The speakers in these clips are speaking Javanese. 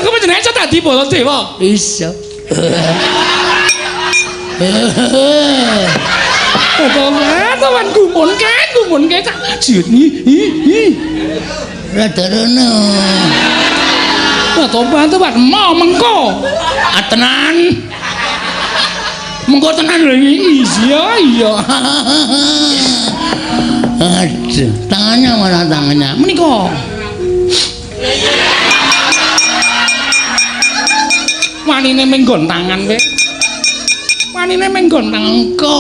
Lah kok panjenengan iso dadi Baladewa? Iso. Tobat gumunke, gumunke tak jiut hi hi. Rada rono. Tobat tobat mo mengko. Ah tenan. Mengko tenan lho iki. Iya iya. Aduh, tangannya mana tangannya? Menika. Wanine menggon tangan kowe. Wanine menggon tangan. Engko.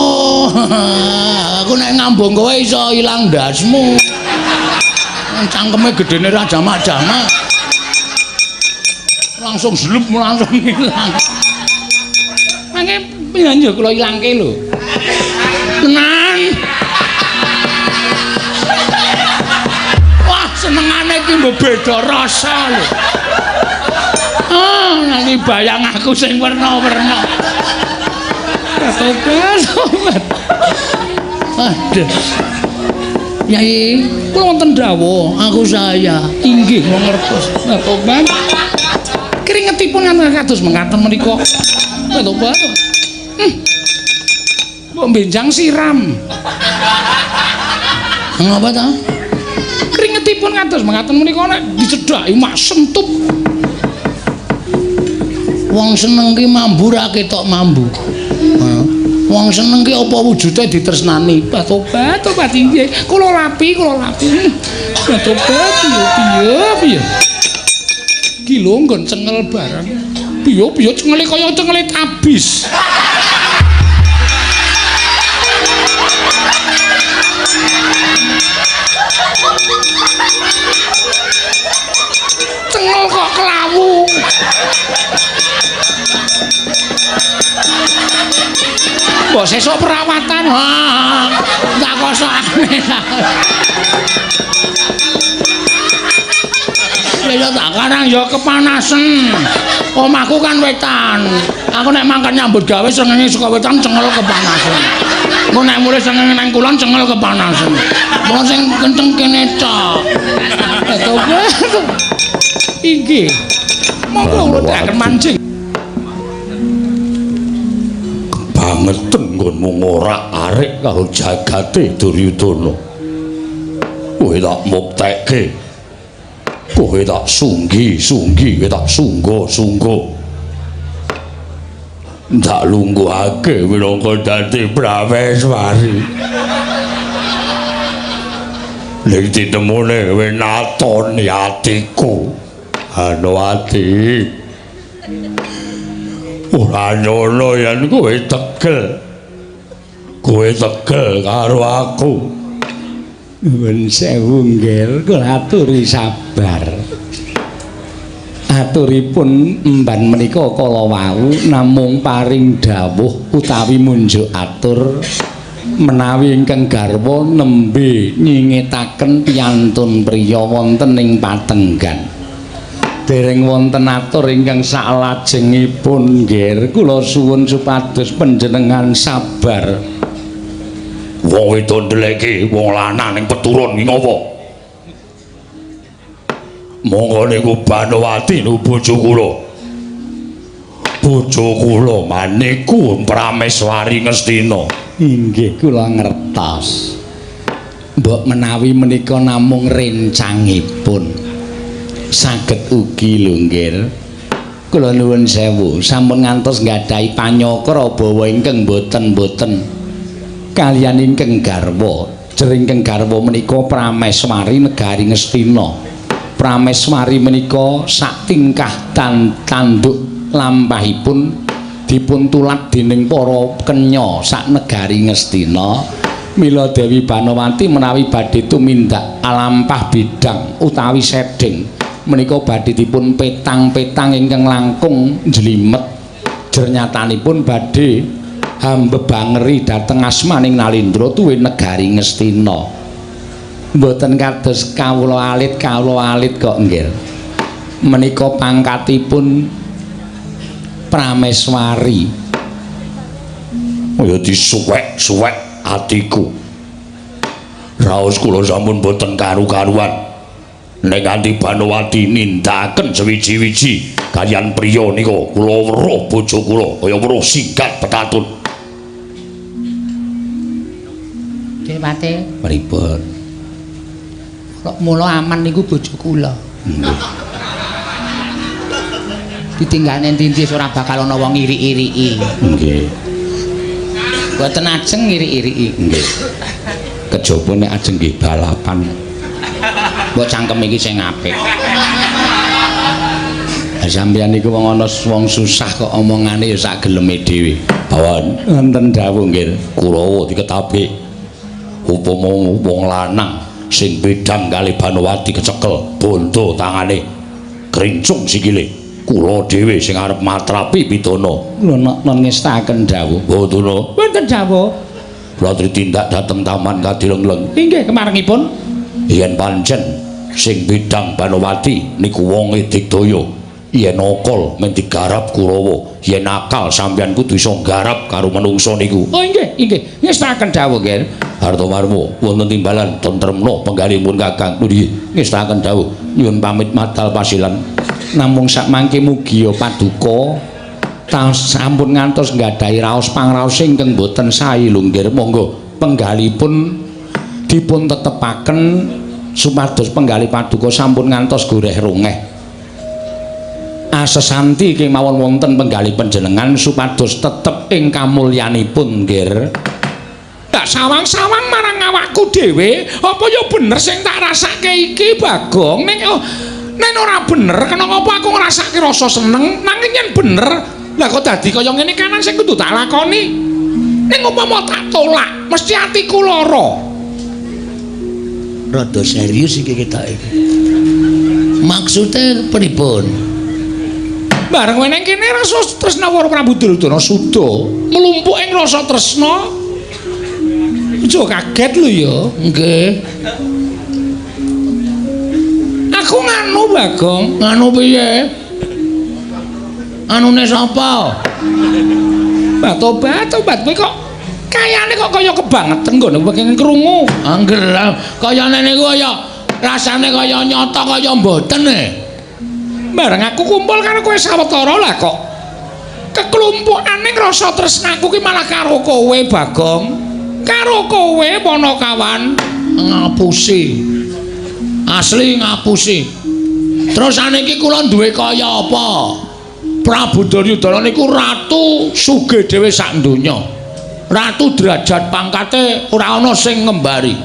Aku nek ngambung kowe iso ilang ndasmu. Cangkeme gedene ra jamak-jamak. Langsung zlup langsung ilang. Mangke piye kula ilangke lho. Tenan. Wah, senengane iki mbok beda rasa lho. Ah, nganti bayang aku sing werna-werna. Tobat, tobat. Aduh. Yai, Kula wonten dawuh. aku saya. Inggih kula ngertos. Tobat. Keringetipun kados mekaten menika. Tobat. Mbok benjang siram. Ngapa ta? Keringetipun kados mekaten menika nek dicedhaki mak sentup. Wong seneng ki mambu ra ketok mambu. Wong seneng ki apa wujude ditresnani? Tobat, tobat inggih. Kula lapi, kula lapi. Tobat piye piye piye. Ki lho nggon cengel barang. Piye piye cengele kaya cengele tabis. Cengel kok kelawu. Mbok sesuk perawatan. Ah, tak kosokane. Ya tak karang ya kepanasen. Omahku kan wetan. Aku nek mangkat nyambut gawe srengenge saka wetan cengel kepanasen. Engko nek mulih srengenge nang kulon cengel kepanasen. Mula sing kenceng kene tok. Tobat. Inggih. Monggo kula dakaken mancing. Bangeten nggonmu ngorak-arik karo jagate Duryudana. Kowe tak muktekke. Kowe tak sunggi-sunggi, kowe tak sungguh-sungguh. Tak lungguhake minangka dadi Prameswari. Ning ditemune kowe natoni atiku. Anwati. Ora nyono yen kowe tegel. Kowe tegel karo aku. Nuwun sewu nggih, kula aturi sabar. Aturipun emban menika kala wau namung paring dawuh utawi munjuk atur menawi ingkang garwa nembe nyingetaken piyantun priya wonten ing patenggan. Dereng wonten atur ingkang saklajengipun nggih, kula suwun supados panjenengan sabar. Wong wedok ndeleke wong lanang ning peturun ki ngopo? Monggo niku Banowati nu bojo kula. Bojo kula maniku Prameswari Ngastina. Inggih kula ngertos. Mbok menawi menika namung rencangipun. Saged ugi lho nggih. Kula nuwun sewu, sampun ngantos nggadahi panyakra bawa ingkang boten-boten kaliyan ingkang garwa. Jering ingkang garwa menika Prameswari negari Ngastina. Prameswari menika sak tingkah tanduk lampahipun dipun tulat dening para kenya sak negari Ngastina. Mila Dewi Banowati menawi badhe tumindak alampah bidang utawi sedeng menika badhe dipun petang-petang ingkang langkung njlimet. Jernyatanipun badhe hambebangeri dhateng asmaning Nalindra tuwin negari Ngastina. Mboten kados kawula alit kok nggih. Menika pangkatipun Prameswari. Oh ya disuwek-suwek atiku. Raos kula sampun boten karu-karuan. Nek nganti Banowati nindakaken sewiji-wiji kaliyan priya nika kula weruh bojo kula kaya weruh singgat petatun. Dewate pripun? Kok mula aman niku bojo kula. Nggih. Ditinggal endi-endi ora bakal ana wong iri-iriki. Nggih. Mboten ajeng iri-iriki. Nggih. Kejaba nek ajeng nggih balapan. Mbok cangkem iki sing apik. Lah sampeyan niku wong ana wong susah kok omongane ya sak geleme dhewe. Bawon wonten dawuh nggih. Kurawa diketapik upama wong lanang sing bidang kali Banowati kecekel bondo tangane krincung sikile. Kula dhewe sing arep matrapi pidana. Lho nek ngestaken dawuh. Mboten. Wonten dawuh. Kula tindak dhateng taman Kadilengleng. Inggih kemarengipun. Yen pancen sing bidang Banowati niku wonge digdaya, yen akal men digarap Kurawa, yen akal sampeyan kudu iso nggarap karo menungsa niku. Oh inggih, inggih. Ngestaken dawuh nggih. Artomarmo wonten timbalan tentremna penggalihipun Kakang. Nggih, ngestaken dawuh. Nyuwun pamit madal pasilan. Namung sakmangke mugi paduka sampun ngantos nggadahi raos pangraos ingkang boten sae lho nggih. Monggo penggalihipun dipun tetepaken supados penggalih paduka sampun ngantos goreh rongeh. Asesanti kemawon wonten penggalih panjenengan supados tetep ing kamulyanipun nggih. Tak sawang-sawang marang awakku dhewe, apa ya bener sing tak rasake iki Bagong? Ning oh, nek ora bener kena ngapa aku ngrasake rasa seneng, nanging yen bener lah kok dadi kaya ngene kanan sing kudu tak lakoni. Ning umpama tak tolak mesti atiku lara. Rada serius iki ketok iki. Maksude pripun? Bareng kowe nang kene rasa tresna karo Prabu Duryudana suda, mlumpuk ing rasa tresna. Aja kaget lho ya. Nggih. Aku nganu Bagong, nganu piye? Anune sapa? Bah tobat, tobat kowe kok kayane kok kaya kebangetan nggone pengen krungu. Angger kayane niku kaya rasane kaya nyata kaya mboten e. Bareng aku kumpul karo kowe sawetara lah kok keklumpukane rasa tresnaku ki malah karo kowe Bagong. Karo kowe Panakawan ngapusi. Asli ngapusi. Terus saniki kula duwe kaya apa? Prabu Duryudana niku ratu sugih dhewe sak donya. Ratu derajat pangkate ora ana sing ngembari.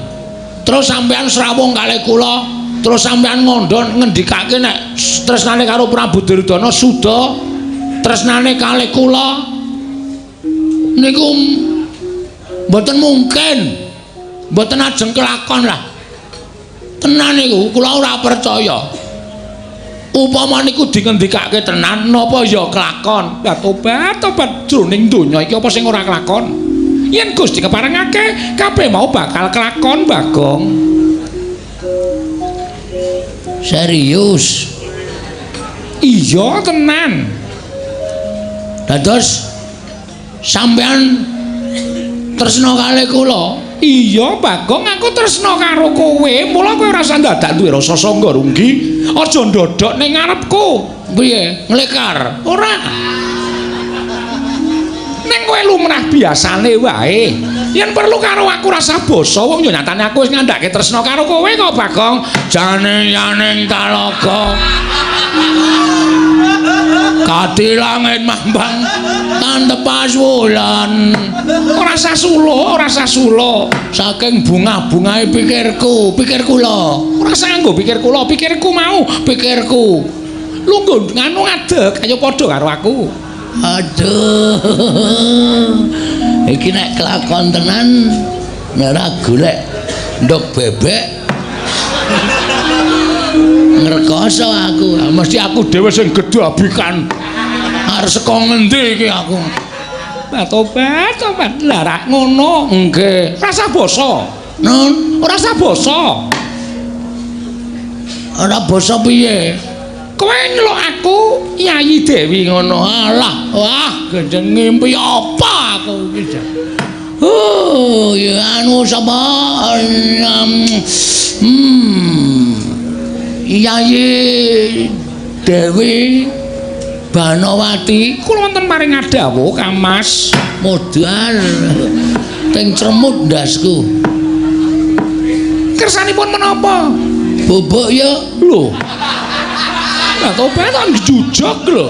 Terus sampeyan srawung kalih kula, terus sampeyan ngandha ngendikake nek tresnane karo Prabu Duryudana suda, tresnane kalih kula niku mboten mungkin. Mboten ajeng kelakon lah. Tenan niku kula ora percaya. Upama niku dingendikake tenan napa ya kelakon? Lah tobat, tobat jroning donya iki apa sing ora kelakon? Yen Gusti keparengake kabeh mau bakal kelakon Bagong. Serius? Iya tenan. Dados sampean tresna kalih kula? Iya Bagong, aku tresna karo kowe. Mula kowe ora usah dadak duwe rasa sangga runggi. Aja ndodhok ning ngarepku. Piye? Nglekar? Ora. Ning kowe lumrah biasane wae. Yen perlu karo aku rasa basa, wong yo nyatane aku wis ngandhake tresna karo kowe kok Bagong. Jane yaning talaga. Kati langit mambang tantepas wulan. Ora sah sulo, ora sah sulo. Saking bunga-bungae pikirku, pikir kula. Ora sah nganggo pikir kula, pikirku mau, pikirku. Lungguh nganu ngadeg, ayo padha karo aku. Aduh. Iki nek kelakon tenan nek ora golek ndok bebek ngrekoso aku. Mesti aku dhewe sing gedhabikan. Arep saka ngendi iki aku? Lah tobat, tobat. Lah rak ngono. Nggih. Rasa basa. Nun, ora rasa basa. Ora basa piye? Kowe nyeluk aku Yayi Dewi ngono. Alah, wah, gendeng ngimpi apa aku iki? Oh, ya anu sapa? Yayi Dewi Banowati, kula wonten paring dawuh Kang Mas. Modal teng cremut ndasku. Kersanipun menapa? Bobok ya. Lho. Lah topetan jujug lho.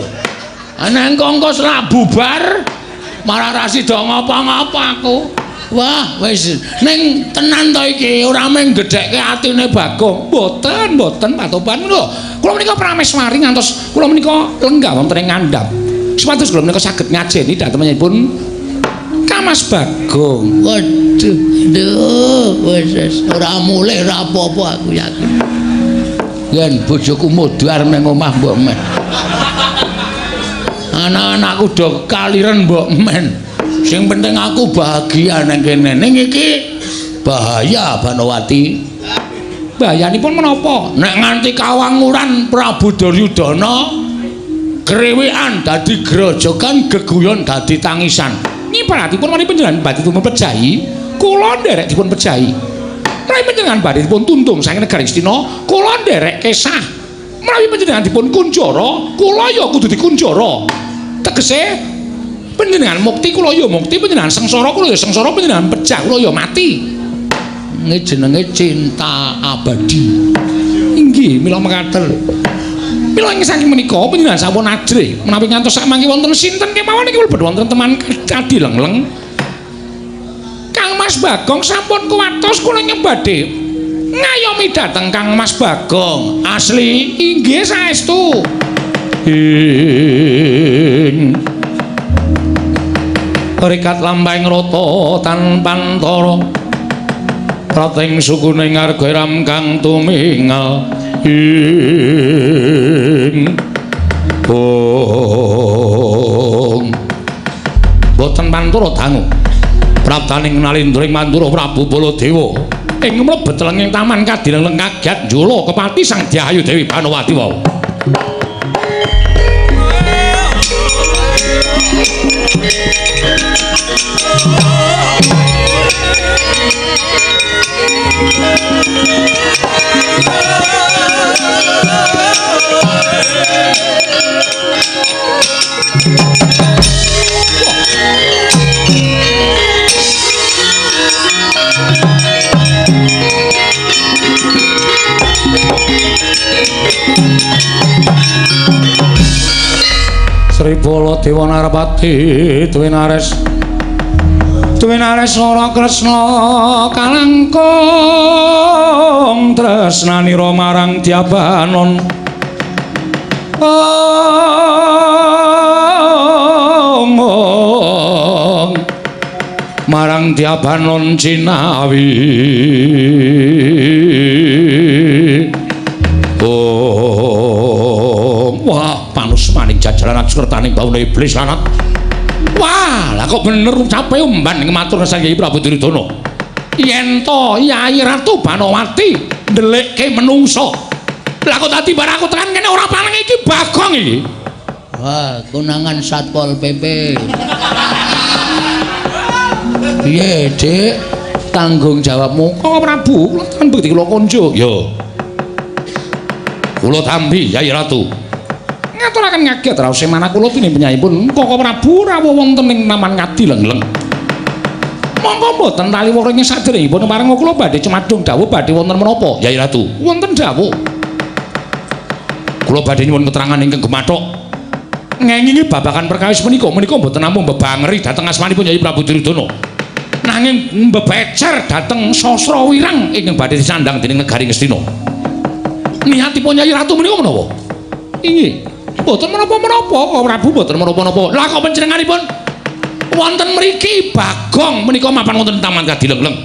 Ana engko selak bubar marah ra sida ngapa-ngapa aku. Wah, wis ning tenan to iki, ora mung gedhekke atine Bagong. Mboten, mboten Pak Topan lho. Kula menika prameswari ngantos kula menika lenggah wonten ing ngandhap. Supados kula menika saged ngajeni dhatengipun Kang Mas Bagong. Waduh, duh, wis ora mulih ora apa-apa aku yakin. Yen bojoku modar nang omah mbok men. Anak-anakku do kaliren mbok men. Sing penting aku bahagia nang kene. Ning iki bahaya Banowati. Bahayanipun menapa? Nek nganti kawanguran Prabu Duryudana krewekan dadi grojogan, geguyon dadi tangisan. Nyiperatipun menawi panjenengan badhe dipun pejahi, kula nderek dipun pejahi. Menawi panjenengan badhe dipun tuntung saking negari Astina, kula nderek kesah. Menawi panjenengan dipun kunjara, kula ya kudu dikunjara. Tegese panjenengan mukti kula ya mukti, panjenengan sengsara kula ya sengsara, panjenengan pejah kula ya mati. Ini jenenge cinta abadi. Inggih, mila mekaten. Mila ing saking menika panjenengan sampun ajrih menawi ngantos sak mangke wonten sinten kemawon iki mlebet wonten teman adi lengleng. Kang Mas Bagong sampun kuwatos kula nyebade ngayomi dhateng Kang Mas Bagong. Asli inggih saestu. Ing rikat lampahing rata tanpantara prating sukuning arga ram kang tumingal ing bong boten pantara dangu praptaning nalindring Mandura Prabu Baladewa ing mlebet lenging taman kadileng kaget njula kepati Sang Dyayu Dewi Banowati wau. Sri Baladewa Narpati Dwinares Dwinares ora Kresna kalangkung tresnanira marang Dyabanon. Ong marang Dyabanon cinawi. Oh, wah, panusmaning jajaran akskertaning bauna iblis lanat. Wah, lah kok bener ucape umban ing matur Sang Hyang Prabu Duryudana. Yen to Yayi Ratu Banowati ndelikke menungso. Lah kok dadi bar aku tekan kene ora paling iki Bagong iki. Wah, konangan Satpol PP. Piye, Dik? Tanggung jawabmu Kang Prabu, kula tekan bekti kula konjo. Yo. Kula tampi Yayi Ratu. Ngaturaken ngaget raos manah kula dening penyayipun Koko Prabu rawuh wonten ing Taman Ngadilengleng. Monggo mboten taliwara ing saderengipun marang kula badhe cumadung dawuh badhe wonten menapa Yayi Ratu? Wonten dawuh. Kula badhe nyuwun keterangan ingkang gemathok ngengingi babagan perkawis menika menika mboten namung bebangeri dhateng asmanipun Yayi Prabu Duryudana. Nanging mbebecer dhateng sastra wirang ingkang badhe disandang dening negari Ngastina. Niatipun Yayi Ratu menika menapa? Inggih. Mboten menapa-menapa, Koko Prabu mboten menapa-napa. Lah kok panjenenganipun wonten mriki Bagong menika mapan wonten Taman Kadilengleng.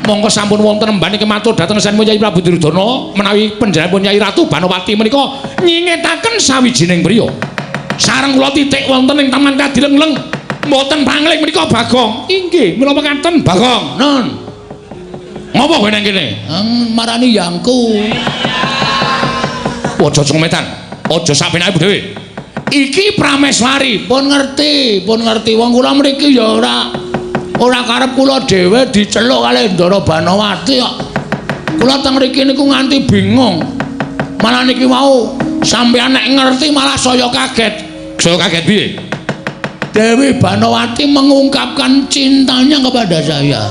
Monggo sampun wonten emban iki matur dhateng Sang Yayi Prabu Duryudana menawi panjenenganipun Yayi Ratu Banowati menika nyingetaken sawijining priya. Sareng kula titik wonten ing Taman Kadilengleng. Mboten pangling menika Bagong. Inggih, mila mekaten Bagong. Non. Ngopo kowe nang kene? Marani yangku. Aja cometan. Aja sak penake dhewe. Iki Prameswari. Pun ngerti, pun ngerti wong kula mriki ya ora karep kula dhewe diceluk kalih Ndara Banowati kok. Kula teng mriki niku nganti bingung. Malah niki mau sampeyan nek ngerti malah saya kaget. Saya kaget piye? Dewi Banowati mengungkapkan cintanya kepada saya.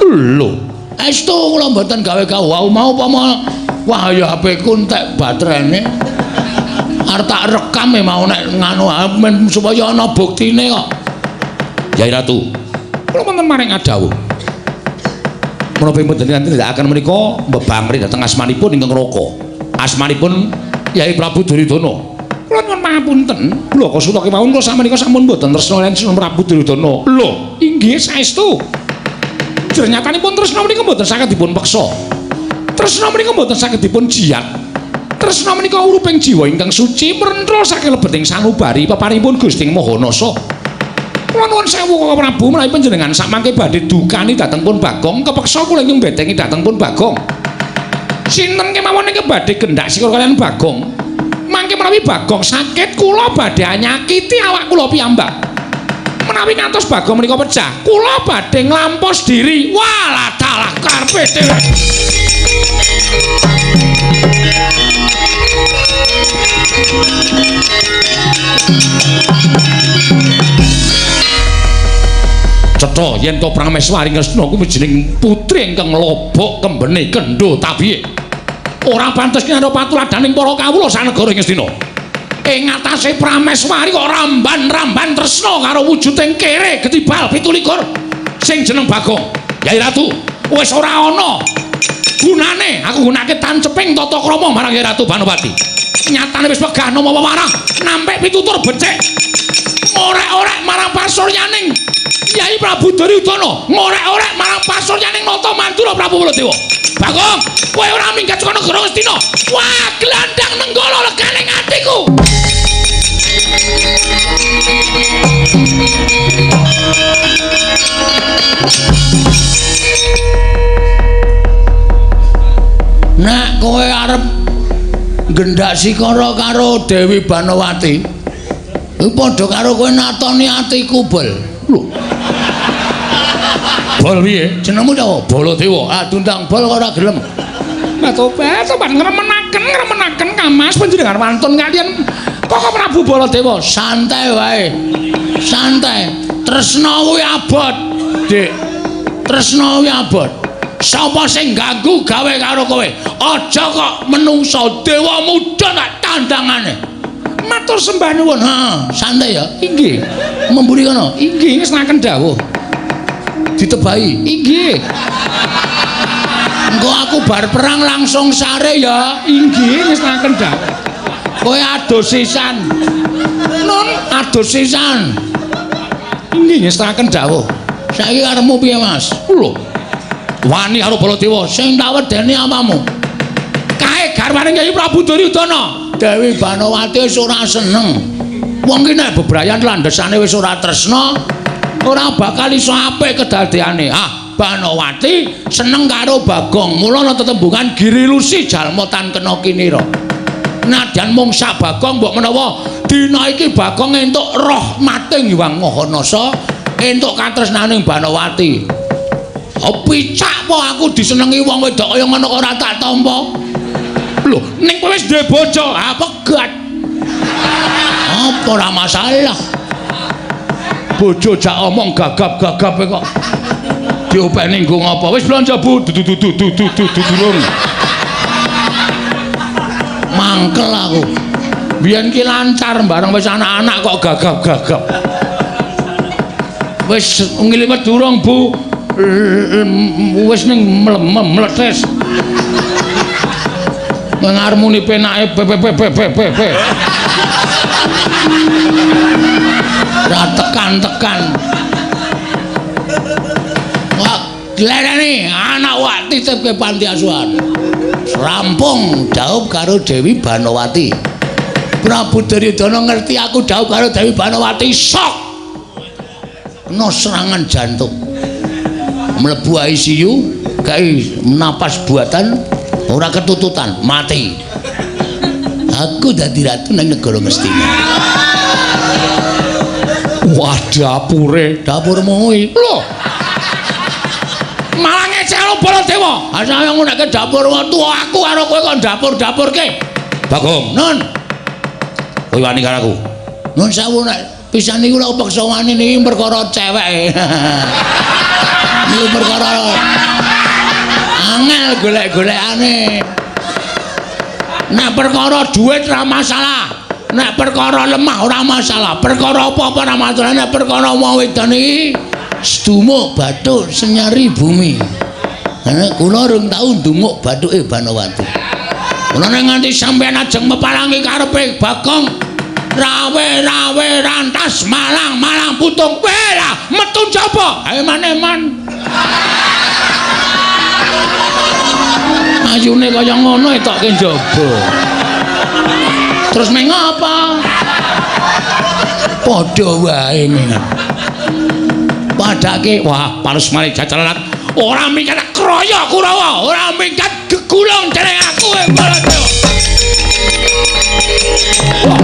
Lho, estu kula mboten gawe-gawe wau mau upama wah ya HP ku entek baterene. Arep tak rekam e mau nek nganu men supaya ana buktine kok. Yai Ratu, kula wonten maring adawuh. Menapa panjenengan tindakaken menika mbebangri dhateng asmanipun ingkang Raka. Asmanipun Yai Prabu Duryudana. Kula nyuwun pangapunten, Blaka Suta kemawon kula sakmenika sampun mboten tresna kaliyan Sunan Prabu Duryudana. Lho, inggih saestu. Jernyatanipun tresna menika mboten saged dipun peksa. Tresna menika mboten saged dipun jiyat. Tresna menika uruping jiwa ingkang suci mrentra saking lebeting sanubari peparingipun Gusti Maha Nasa. Kula nuwun sewu Kaka Prabu menawi panjenengan sakmangke badhe dukani dhateng pun Bagong, kepeksa kula ingkang mbetengi dhateng pun Bagong. Sinten kemawon ingkang badhe gendak sikil kaliyan Bagong? Mangke menawi Bagong sakit kula badhe nyakiti awak kula piyambak. Menawi ngantos Bagong menika pecah, kula badhe nglampos diri. Walah dalah karepe dhewe. Cetha yen to Prameswari Ngastina kuwi jeneng putri ingkang lobok kembene kendho tabihe. Ora pantes kinarya patuladaning para kawula sanegara ing Ngastina. Ing atase Prameswari kok ramban-ramban tresna karo wujuding kere getibal 27 sing jeneng Bagong. Yai Ratu, wis ora ana gunane aku gunake tanceping tata krama marang Yai Ratu Banowati. Nyatane wis wegah nama wewarah nampik pitutur becik. Ngorek-orek marang pasuryaning Yai Prabu Duryudana, ngorek-orek marang pasuryaning Nata Mandura Prabu Baladewa. Bagong, kowe ora minggat saka negara Ngastina. Wah, glandang nenggala legane atiku. Nek kowe arep gendak sikara karo Dewi Banowati, kuwi padha karo kowe natoni atiku, Bol. Lho. Bol piye? Jenengmu sapa? Baladewa. Ah, diundang Bol kok ora gelem. Tobat, tobat ngremenaken, ngremenaken Kamas panjenengan wantun kaliyan Kaka Prabu Baladewa. Santai wae. Santai. Tresna kuwi abot, Dik. Tresna kuwi abot. Sapa sing ganggu gawe karo kowe? Aja kok menungsa dewa muda tak tandangane. Matur sembah nuwun. Heeh, santai ya. Inggih. Memburi kono. Inggih, ngestokaken dawuh. Ditebahi. Inggih. Engko aku bar perang langsung sare ya. Inggih, ngestokaken dawuh. Kowe adus sisan. Nun, adus sisan. Inggih, ngestokaken dawuh. Saiki karepmu piye, Mas? Lho. Wani karo Baladewa sing tak wedeni apamu? Kae garwane Kyai Prabu Duryudana. Dewi Banowati wis ora seneng. Wong ki nek bebrayan landhesane wis ora tresna, ora bakal iso apik kedadeane. Ah, Banowati seneng karo Bagong. Mula ana tetembungan Girilusi jalma tan kena kinira. Nadyan mung sak Bagong mbok menawa dina iki Bagong entuk rahmating Hyang Maha Nasa, entuk katresnaning Banowati. Oh, picak po aku disenengi wong wedok kaya ngono kok ora tak tampa. Lho, ning kowe wis duwe bojo, ah pegat. Apa ora masalah. Bojo jak omong gagap-gagap kok. Diopeni nggo ngapa? Wis blanja Bu, dudu dudu dudu dudu durung. Mangkel aku. Biyen ki lancar bareng wis anak-anak kok gagap-gagap. Wis ngliwet durung Bu. Wis ning mletes. Ngarmuni penake p p p p p p. Ora tekan-tekan. Wah, glereni anak wak titipke panti asuhan. Rampung dhaup karo Dewi Banowati. Prabu Duryudana ngerti aku dhaup karo Dewi Banowati, sok. Kena serangan jantung. Mlebu ICU, kae napas buatan ora ketututan, mati. Aku dadi ratu nang negara Ngastina. Wah, dapure, dapurmu kuwi. Lho. Malah ngecelo karo Baladewa. Asale ngonekke dapur tuwa aku karo kowe kok dapur-dapurke. Bagong. Nun. Kowe wani karo aku. Nun sewu nek pisan niku lak peksa wani niki perkara cewek. Niku perkara angel golek-golekane. Nek perkara duit ora masalah. Nek perkara lemah ora masalah. Perkara apa-apa ora masalah. Nek perkara wong wedon iki sedumuk bathuk senyari bumi. Nek kula rung tau ndumuk bathuke Banowati. Kula nek nganti sampeyan ajeng mepalangi karepe Bagong, rawe-rawe rantas malang-malang putung. Weh metu njaba. Ayo eman-eman. Ayune kaya ngono etokke njaba. Terus meng apa? Padha wae mengan. Padake wah panus mari jajalan ora minggat kroyo Kurawa, ora minggat gegulung dening aku e Baladewa. Wah.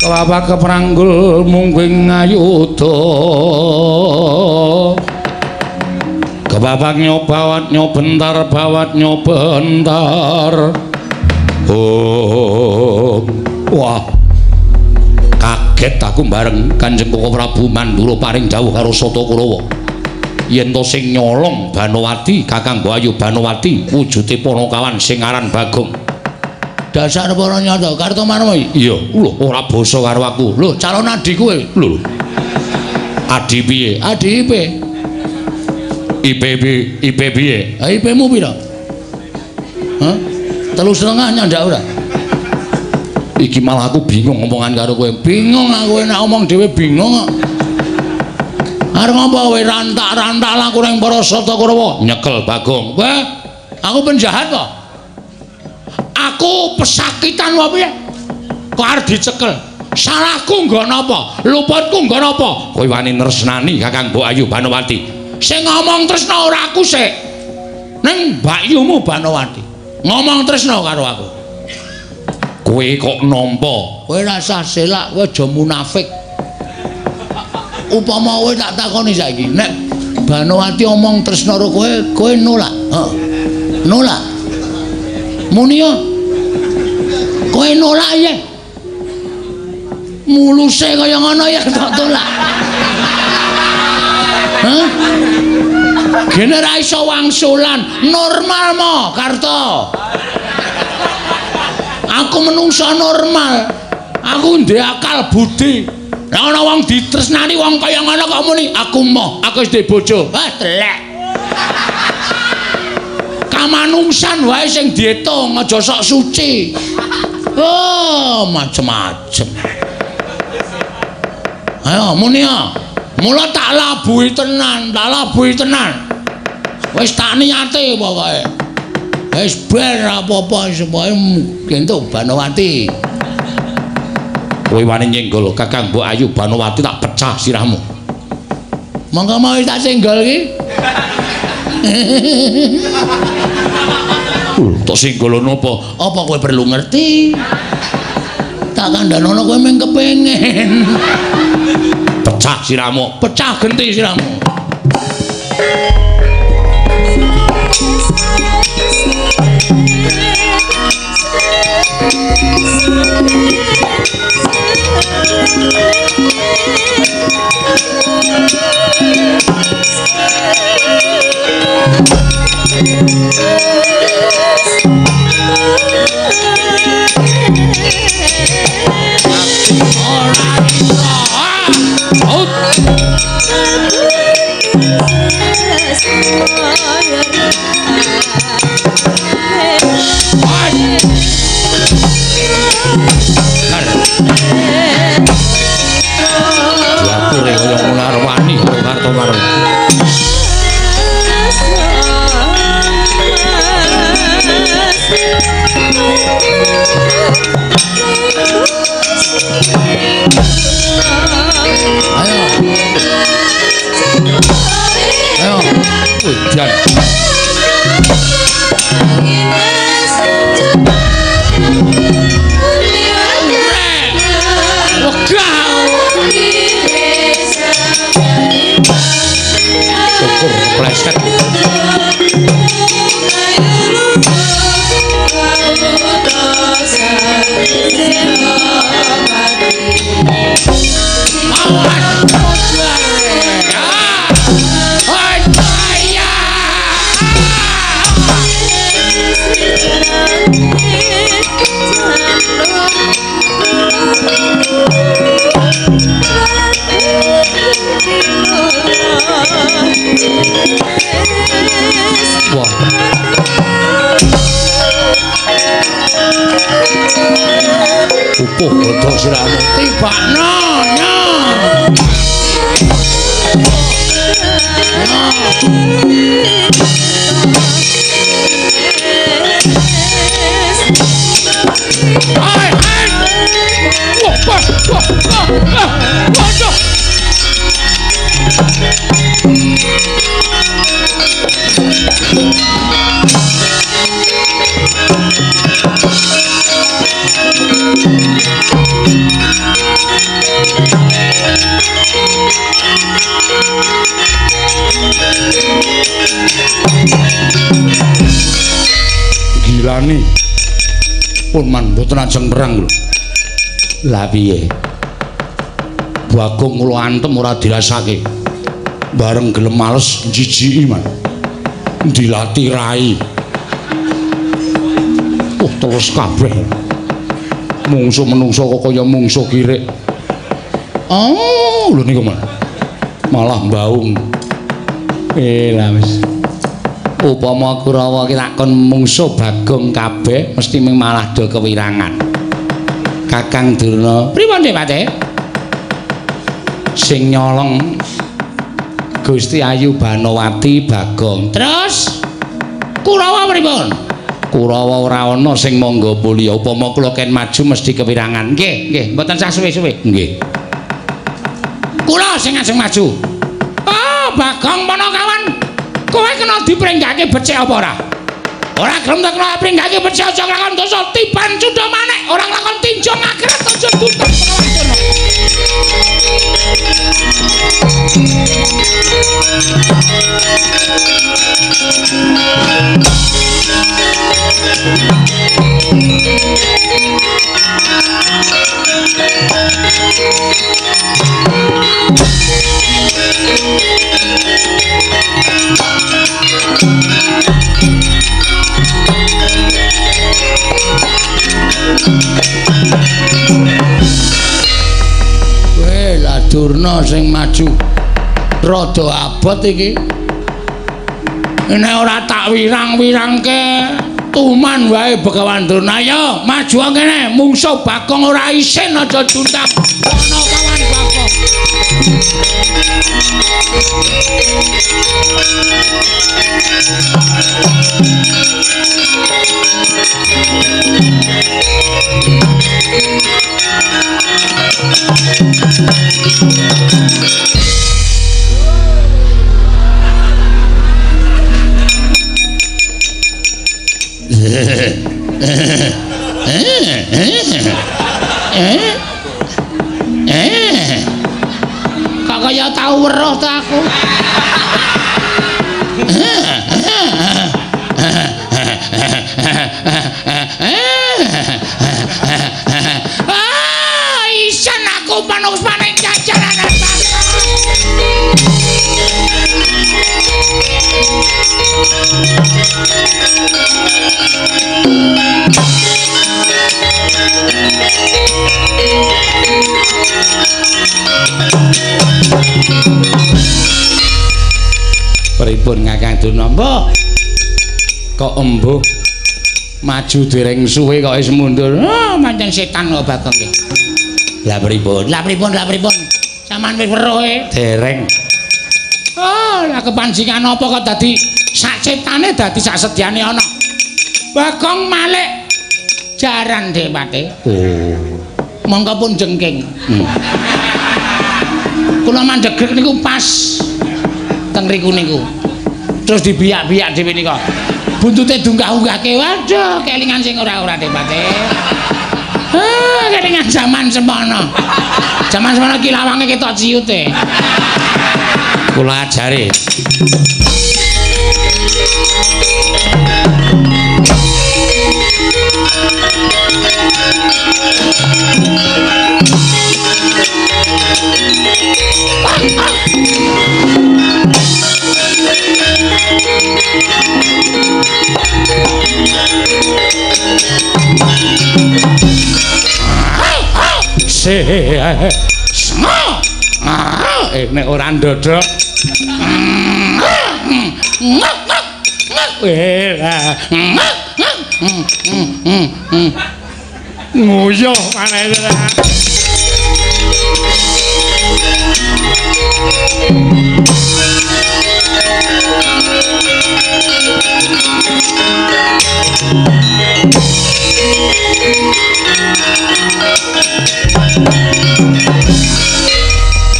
Kelapa kepranggul mungguing ayuda. Kebapak nyobawat nyobentar bawat nyobentar. Oh, wah. Kaget aku bareng Kanjeng Koko Prabu Mandura paring dawuh karo Sata Kurawa. Yen to sing nyolong Banowati, Kakang Ayu Banowati, wujude panakawan sing aran Bagong. Dasar para nyata Kartomarma. Iya, lho ora basa karo aku. Lho, calon adi kowe. Lho. Adi piye? Adi IP. IP IP piye? Ha IP-mu pira? Hah? 3,5 nyandak ora? Iki malah aku bingung ngomongan karo kowe. Bingung aku nek omong dhewe bingung kok. Arep ngapa kowe rantak-rantak laku ning para Sata Kurawa? Nyekel Bagong. Wah, aku penjahat kok. Aku pesakitan wae piye? Kok arep dicekel? Salahku nggo napa? Luputku nggo napa? Kowe wani nresnani Kakang Mbok Ayu Banowati. Sing ngomong tresna ora aku sik. Ning mbakyumu Banowati. Ngomong tresna karo aku. Kowe kok nampa? Kowe rasah selak, kowe aja munafik. Upama kowe tak takoni saiki, nek Banowati omong tresna karo kowe, kowe nolak. Heeh. Nolak. Muni yo. Kowe nolak ya. Muluse kaya ngono ya tak tolak. Hah? Gene ra iso wangsulan, normal mo Karto. Aku menungso normal. Aku ndek akal budi. Lah ana wong ditresnani wong kaya ngono kok muni aku moh, aku wis duwe bojo. Wah, telek. Kamanungsan wae sing diitung, aja sok suci. Oh, macem-macem. Ayo muni ya. Mula tak labuhi tenan, tak labuhi tenan. Wis tak niate pokoke. Wis ben apa-apa semoe entuk Banowati. Kowe wani nyenggol Kakang Mbok Ayu Banowati tak pecah sirahmu. Monggo mau tak senggol iki. Tak senggol napa? Apa kowe perlu ngerti? Tak kandhanono kowe mung kepengin. Pecah sirahmu, pecah genti sirahmu. Wegah. Syukur pleset. Wah. Upuh bodho siramu tibakno nya. Ai ai. Wah, wah, wah, wah. Waduh. Gilani pun man mboten ajeng perang lho. Lah piye? Bagong kula antem ora dirasake. Bareng gelem males jijiki man. Dilati rai. Oh terus kabeh. Mungsuh menungso kok kaya mungsuh kirik. Oh, lho niku man. Malah mbaung. Lah wis. Upama Kurawa ki takon mungsuh Bagong kabeh mesti ming malah do kewirangan. Kakang Durna, pripun Depate? Sing nyolong Gusti Ayu Banowati Bagong. Terus Kurawa pripun? Kurawa ora ana sing mangga mulya. Upama kula ken maju mesti kewirangan. Nggih, nggih, mboten sah suwe-suwe. Nggih. Kula sing ajeng maju. Oh, Bagong Panakawan. Kowe kena dipringgake becik apa ora? Ora gelem tak kena pringgake becik aja nglakon dosa tiban cundha manik, ora nglakon tinja ngakret aja tutup Begawan Durna. Weh, lah Durna sing maju rada abot iki. Nek ora tak wirang-wirangke tuman wae Begawan Durna. Ayo maju kene, mungsuh Bagong ora isin aja juntang. Ana kawan Bagong. Kok kaya tau weruh ta aku. Ah, isen aku panusmane jajaran atas. Pripun Kakang Durna? Mbah. Kok embuh maju dereng suwe kok wis mundur. Oh, pancen setan kok Bagong iki. Lah pripun? Lah pripun? Lah pripun? Sampeyan wis weruh e? Dereng. Oh, lah kepancingan apa kok dadi sak ciptane dadi sak sedyane ana. Bagong malik jaran Depate. Oh. Monggo pun jengking. Kula mandhegek niku pas teng riku niku. Terus dibiyak-biyak dhewe nika. Buntute diunggah-unggahke. Waduh, kelingan sing ora-ora Depate. Ah, kelingan jaman semono. Jaman semono ki lawange ketok ciute. Kula ajari. Nek ora ndodhok. Nguyuh maneh.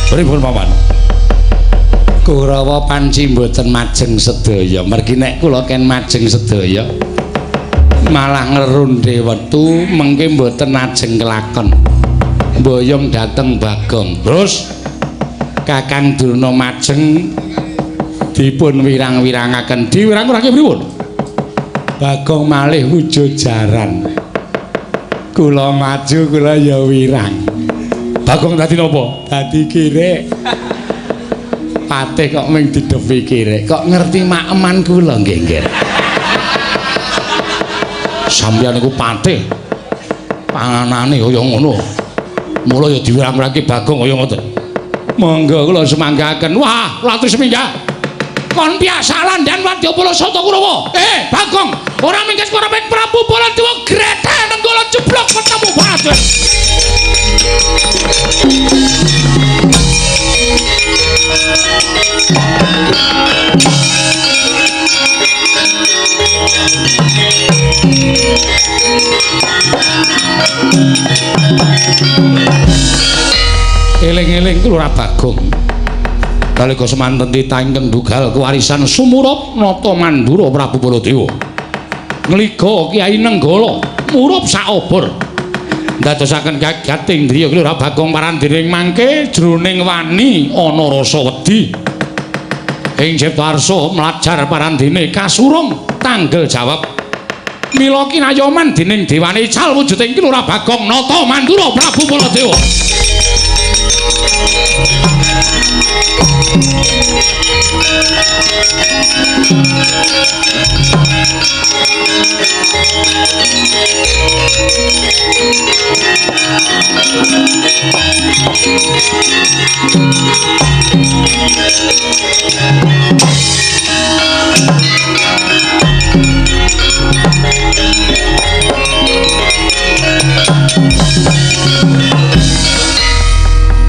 Pripun paman? Kurawa panci mboten majeng sedaya. Mergi nek kula ken majeng sedaya malah ngrundhe wektu mengke mboten ajeng kelakon. Mboyong dhateng Bagong. Terus Kakang Durna majeng dipun wirang-wirangaken. Diwirang-wirangke pripun? Bagong malih wujud jaran. Kula maju kula ya wirang. Bagong dadi napa? Dadi kirek. Patih kok mung didepi kirek. Kok ngerti makeman kula nggih, nggih. Sampeyan niku patih. Panganane kaya ngono. Mula ya diwirang-wirangke Bagong kaya ngoten. Monggo kula semanggaken. Wah, latri seminggah. Kon piak salandan wadyabala Sata Kurawa. Bagong, ora mingkes para Prabu Baladewa grethe nenggala jeblok ketemu Baladewa. Eling-eling kula Bagong. Nalika semanten titah ingkang dugal kewarisan sumurup Nata Mandura Prabu Baladewa. Ngliga Kyai Nenggala murup saobor. Ndadosaken kagat indriya Kelurahan Bagong parandiring mangke jroning wani ana rasa wedi. Ing Ciptarsa mlajar parandene kasurung tanggel jawab. Mila kinayoman dening dewane ical wujuding Kelurahan Bagong Nata Mandura Prabu Baladewa.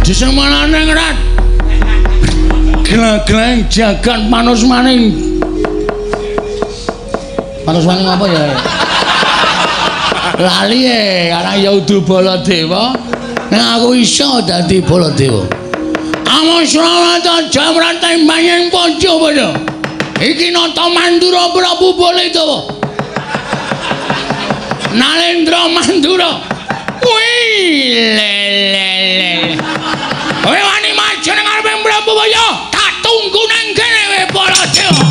Disemanane ngrat. Gleng-gleng jagat manusmaning. Manusmaning apa ya? Lali e, karena ya udu Baladewa. Nek aku iso dadi Baladewa. Amusrawata jamrate manyang panca padha. Iki Nata Mandura Prabu Baladewa. Nalendra Mandura. Wih, le le le. Kowe wani maju nang ngarepe Prabu Baya, tak tunggu nang kene kowe Baladewa.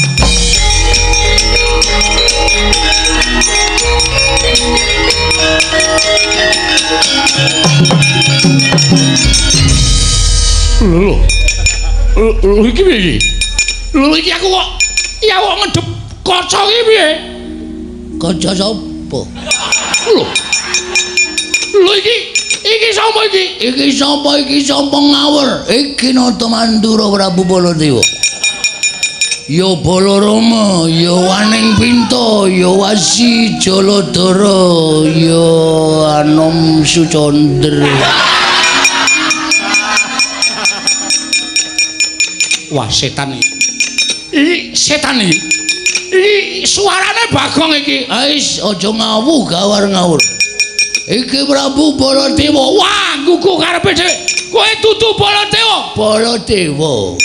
Lho. Lho iki piye iki? Lho iki aku kok ya kok ngedep kaca iki piye? Kaca sapa? Lho. Lho iki sapa iki? Iki sapa iki sapa ngawur? Iki Nata Mandura Prabu Baladewa. Ya Balarama, ya Waning Pinta, ya Wasi Jaladara, ya Anom Sucandra. Wah, setan iki. Iki setan iki. Iki suarane Bagong iki. Ais, aja ngawuh gawar ngawur. Iki Prabu Baladewa. Wah, gugu karepe dhewe. Kowe dudu Baladewa. Baladewa.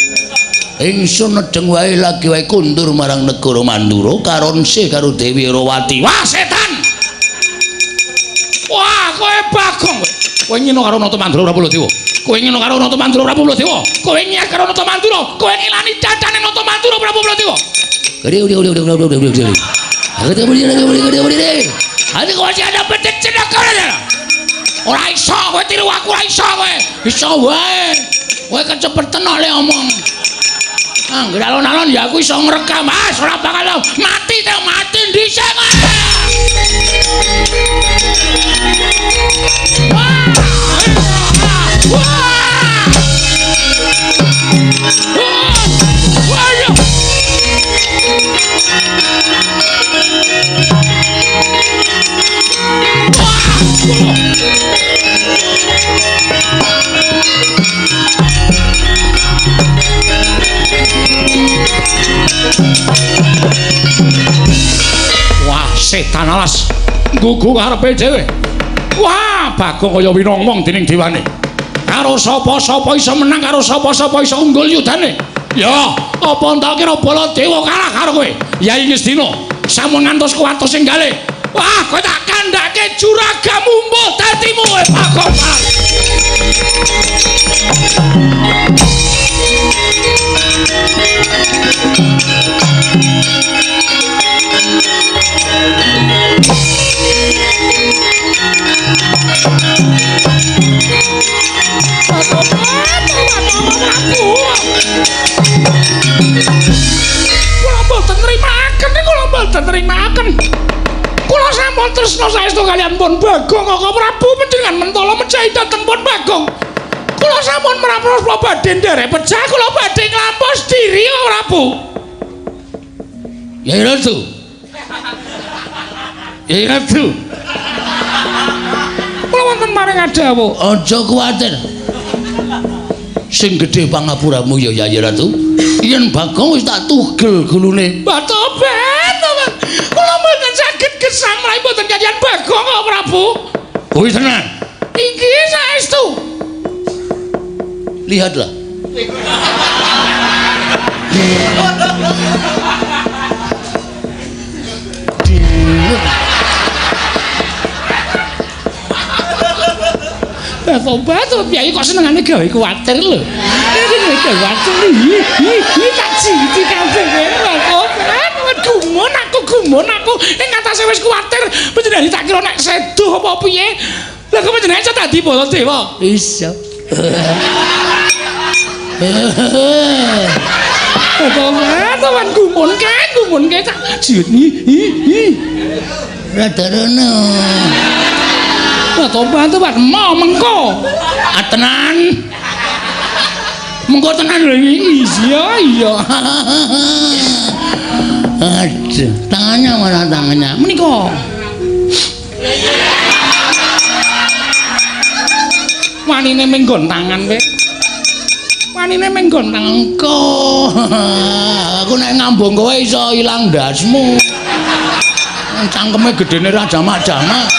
Ingsun nedeng wae lagi wae kundur marang negara Mandura karonse karo Dewi Rawati. Wah, setan. Wah, kowe Bagong kowe. Kowe ngino karo Nata Mandura Prabu Baladewa. Kowe ngino karo Nata Mandura Prabu Baladewa. Kowe nyiat karo Nata Mandura. Kowe ngilani cacane Nata Mandura Prabu Baladewa. Ora iso kowe tiru aku, ora iso kowe. Iso wae. Kowe kecepetan oleh omong. Angger alon-alon ya aku iso ngrekam. Mas, ora bakal mati te mati dhisik kowe. Wah! Wah! Wah! Wah, setan alas nggugu karepe dhewe. Wah, Bagong kaya winongmong dening dewane. Karo sapa-sapa iso menang, karo sapa-sapa iso unggul yudane. Ya, apa entak kira Baladewa kalah karo kowe? Yai Ngastina sampun ngantos kuwatos sing gale. Wah, kowe tak kandhake juragamu mbuh dadimu kowe Bagong. Kula mboten nrimaken, kula mboten nrimaken. Kula sampun tresna saestu kaliyan pun Bagong Kaka Prabu panjenengan mentala mejahi dhateng pun Bagong. Kula sampun mrapros badhe nderek pecah, kula badhe nglampos diri Kaka Prabu. Yai Ratu. Yai Ratu. Kula wonten maring adawuh. Aja kuwatir. Sing gedhe pangapuramu ya Yai Ratu. Yen Bagong wis tak tugel gulune. Tobat, tobat. Kula mboten saged gesang menawi mboten kaliyan Bagong Kaka Prabu. Kuwi tenan. Inggih saestu. Lihatlah. Tobat, piye kok senengane gawe kuwatir lho. Iki gawe kuwatir. Iki tak jiti kabeh kowe. Tobat, gumun aku, gumun aku. Ing atase wis kuwatir, panjenengan tak kira nek sedo apa piye. Lah kok panjenengan iso dadi Baladewa? Iso. Tobat, tobat gumun kae, gumun kae tak jiut. Hi. Rada rono. Tobat, tobat, mau mengko. Ah tenan. Mengko tenan lho iki. Iya, iya. Aduh, tangannya mana tangannya? Menika. Wanine menggon tangan kowe. Wanine menggon tangan engko. Aku nek ngambung kowe iso ilang ndasmu. Cangkeme gedene ra jamak-jamak.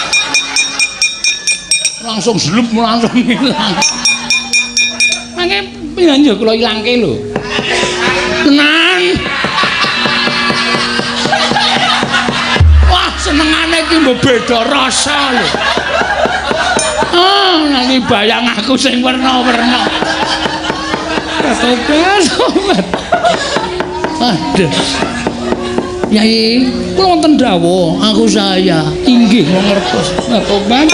Langsung slup langsung ilang. Mangke piye kula ilangke lho. Tenan. Wah, senengane iki mbok beda rasa lho. Ah, nanti bayang aku sing werna-werna. Tobat, tobat. Aduh. Yai, kula wonten dawuh, aku saya. Inggih mangertos. Tobat.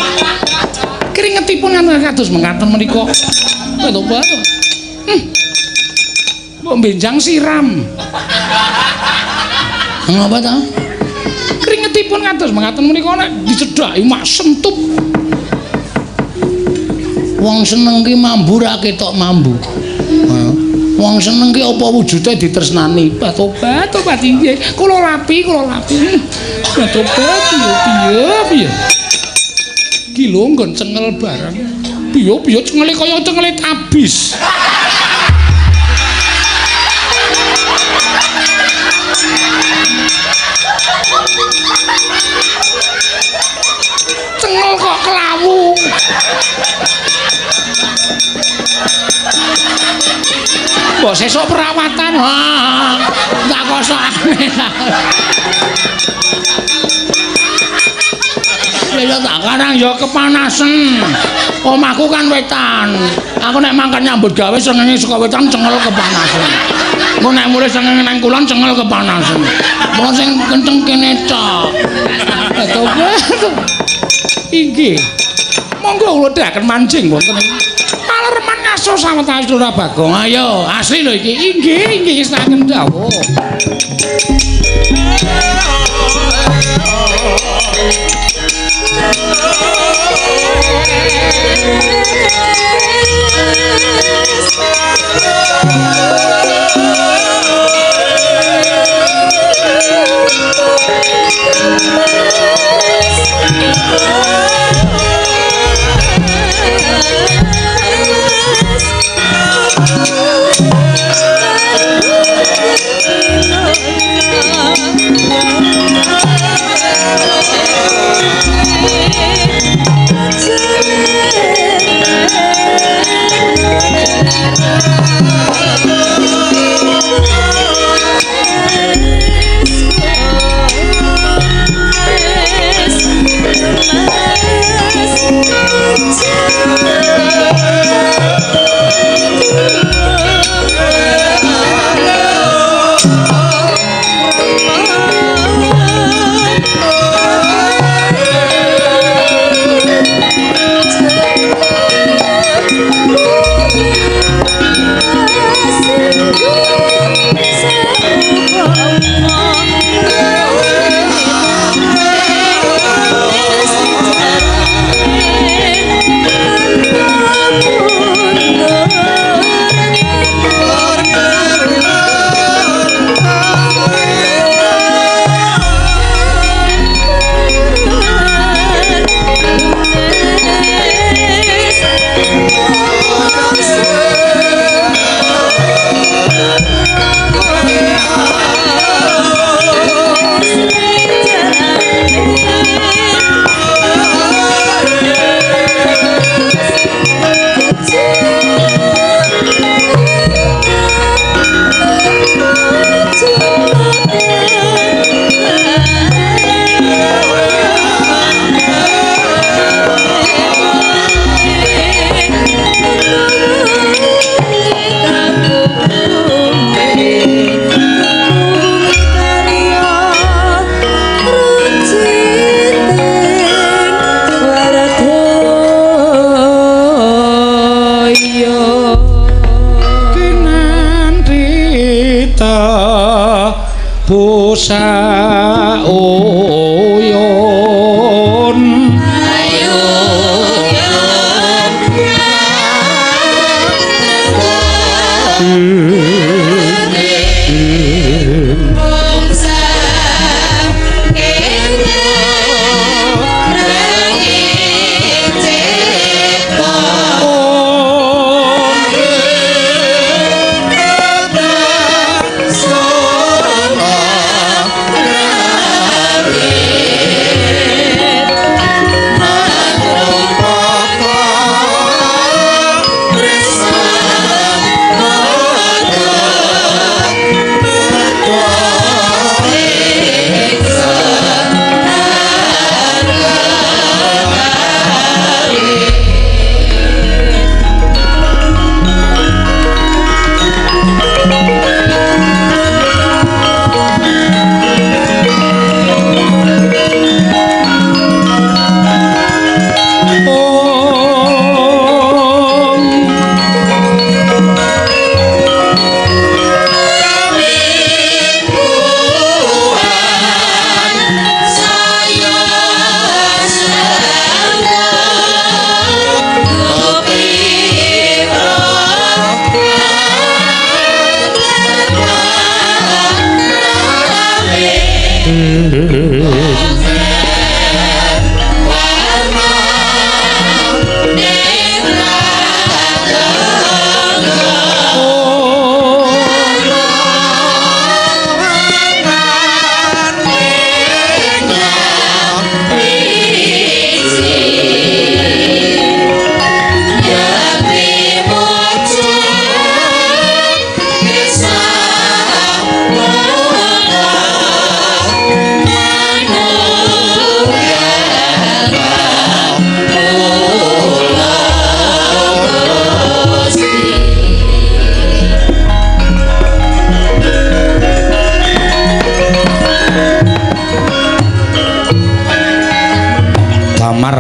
Keringetipun kados mekaten menika. Tobat. Mbok benjang siram. Ngapa ta? Keringetipun kados mekaten menika nek dicedhaki mak sentup. Wong seneng ki mambu ra ketok mambu. Wong seneng ki apa wujude ditresnani. Tobat, tobat inggih. Kula rapi, kula rapi. Tobat piye piye. Ki lho nggon cengel barang. Piye piye cengele kaya cengele tabis. Cengel kok kelawu. Mbok sesuk perawatan. Wah, tak kosokane. Ya tak karang ya kepanasen. Omahku kan wetan. Aku nek mangkat nyambut gawe srengenge saka wetan cengel kepanasen. Engko nek mulih srengenge nang kulon cengel kepanasen. Mula sing kenceng kene tok. Inggih. Monggo kula dherekaken mancing wonten ing Palereman ngaso sawetawis Lurah Bagong. Ayo, asli lho iki. Inggih, inggih saken dawuh.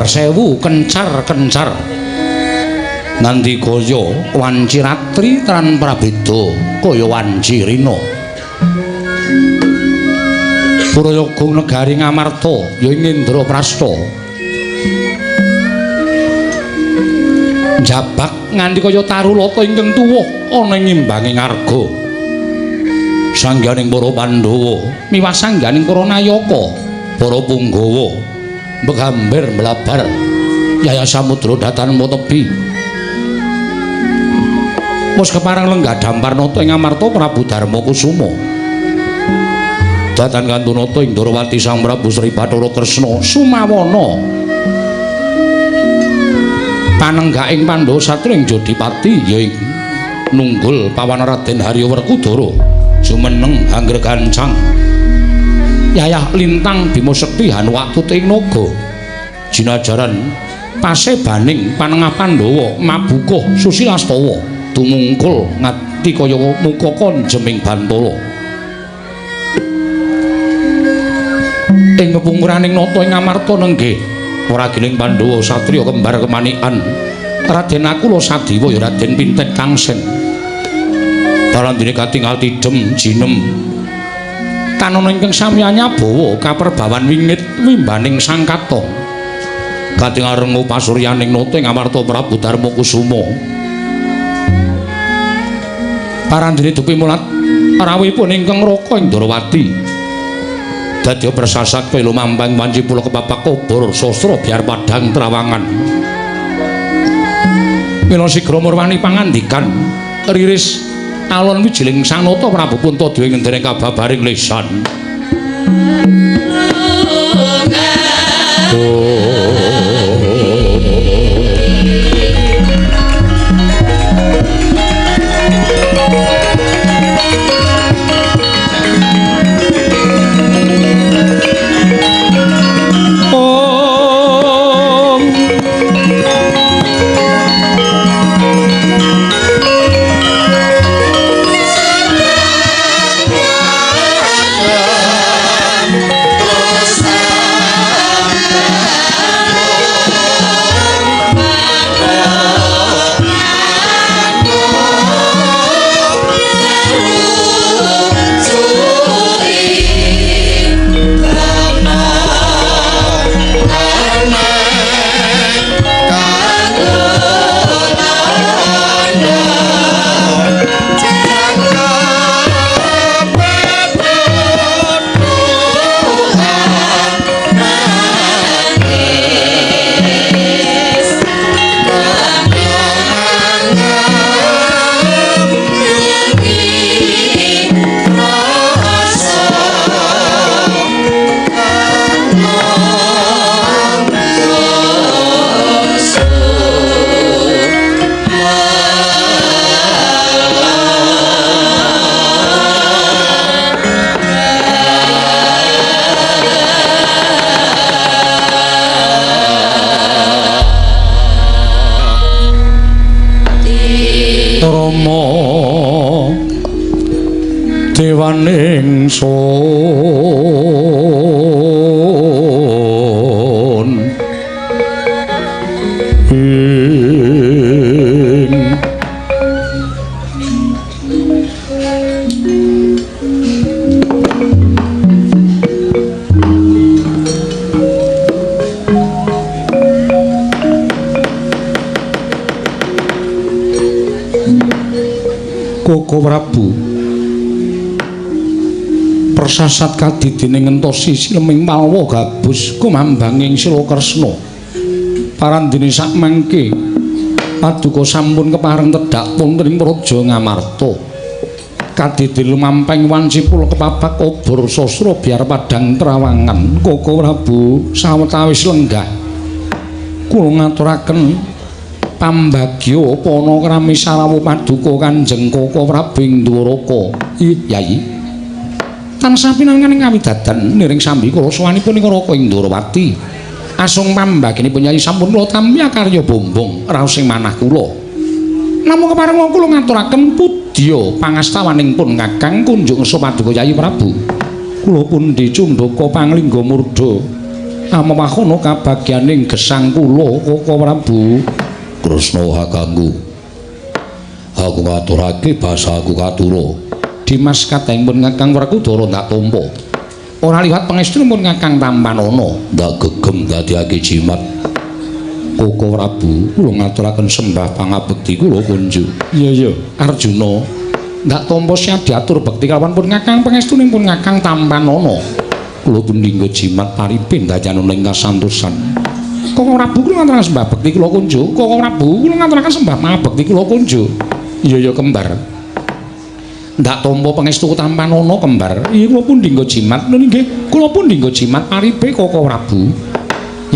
Gambar sewu kencar-kencar nganti kaya wanci ratri tran prabeda kaya wanci rina. Purayoga negari Ngamarta ya ing Indraprasta jabak nganti kaya tarulata ingkang tuwuh ana ing imbanging arga. Sangganing para Pandhawa miwah sangganing para nayaka, para punggawa begamber mlabar yaya samudra datan tebi. Wis kepareng lenggah Damparnata ing Amarta Prabu Darma Kusuma. Datan kantunata ing Ndorowati Sang Prabu Sri Bathara Kresna sumawana panenggaking Pandhawa satria ing Jodipati ya ing nunggul pawan Raden Harya Werkudara jumeneng angger gancang yayah lintang Bima Sekti Hanuwatut ing naga jinajaran pasebaning panengah Pandhawa mabukuh Susilastawa tumungkul ngati kaya mukaka jeming bantala. Ing pepungkuraning nata ing Amarta nenggih wragining Pandhawa satriya kembar kemanikan Raden Nakula Sadiwa ya Raden Pinten Kangsen. Parandene katingal tidhem jinem tanana ingkang sami anyabawa kaperbawan wingit wimbaning sangkata. Katingal rengu pasuryaning nata ing Amarta Prabu Darma Kusuma. Parandene dupi mulat rawuhipun ingkang raka ing Ndorowati. Dadya persasat kaya lumampang wanci pula kepapak obor sastra biar padhang trawangan. Mila sigra murwani pangandikan riris alon wijiling sanata Prabu Puntadewa ngendereng kababaring lesan. Dewaning sun ing Koko Prabu persasat kadidine ngentosi sileming malwa gabus kumambanging Sila Kresna. Parandene sakmangke paduka sampun kepareng tedhak wonten ing Praja Ngamarta. Kadidi lumampeng wanci pula kepapak obor sastra biar padhang trawangan. Koko Prabu sawetawis lenggah kula ngaturaken pambagya pana krami sarawuh paduka Kanjeng Koko Prabu ing Dwaraka. Ih, Yayi. Tansah pinanganing kawidadan niring sambi kula sowanipun ing Raka ing Ndorowati. Asung pambaginipun Yayi sampun kula tampi akarya bombong raos ing manah kula. Namung kepareng kula ngaturaken pudya pangastawaning pun Kakang kunjung ngersa paduka Yayi Prabu. Kula pundi cundaka panglingga murda. Amewahana kabagyaning gesang kula Koko Prabu. Kresna kakangku. Aku ngaturake basaku katura. Dimas katengipun Kakang Werkudara ndak tampa. Ora liwat pangestunipun Kakang tampanana. Ndak gegem dadiake jimat. Koko Prabu, kula ngaturaken sembah pangabekti kula kunjuk. Iya iya, Arjuna. Ndak tampa siap diatur bekti kalawan pun Kakang pangestunipun Kakang tampanana. Kula pun dinggo jimat paripin dayanana ing kasantosan. Koko Prabu kula ngaturaken sembah bekti kula kunjuk. Koko Prabu kula ngaturaken sembah pangabekti kula kunjuk. Iya iya kembar. Ndak tampa pangestu tampanana kembar. Iya kula pun dinggo jimat. Lho nggih, kula pun dinggo jimat paripe Koko Prabu.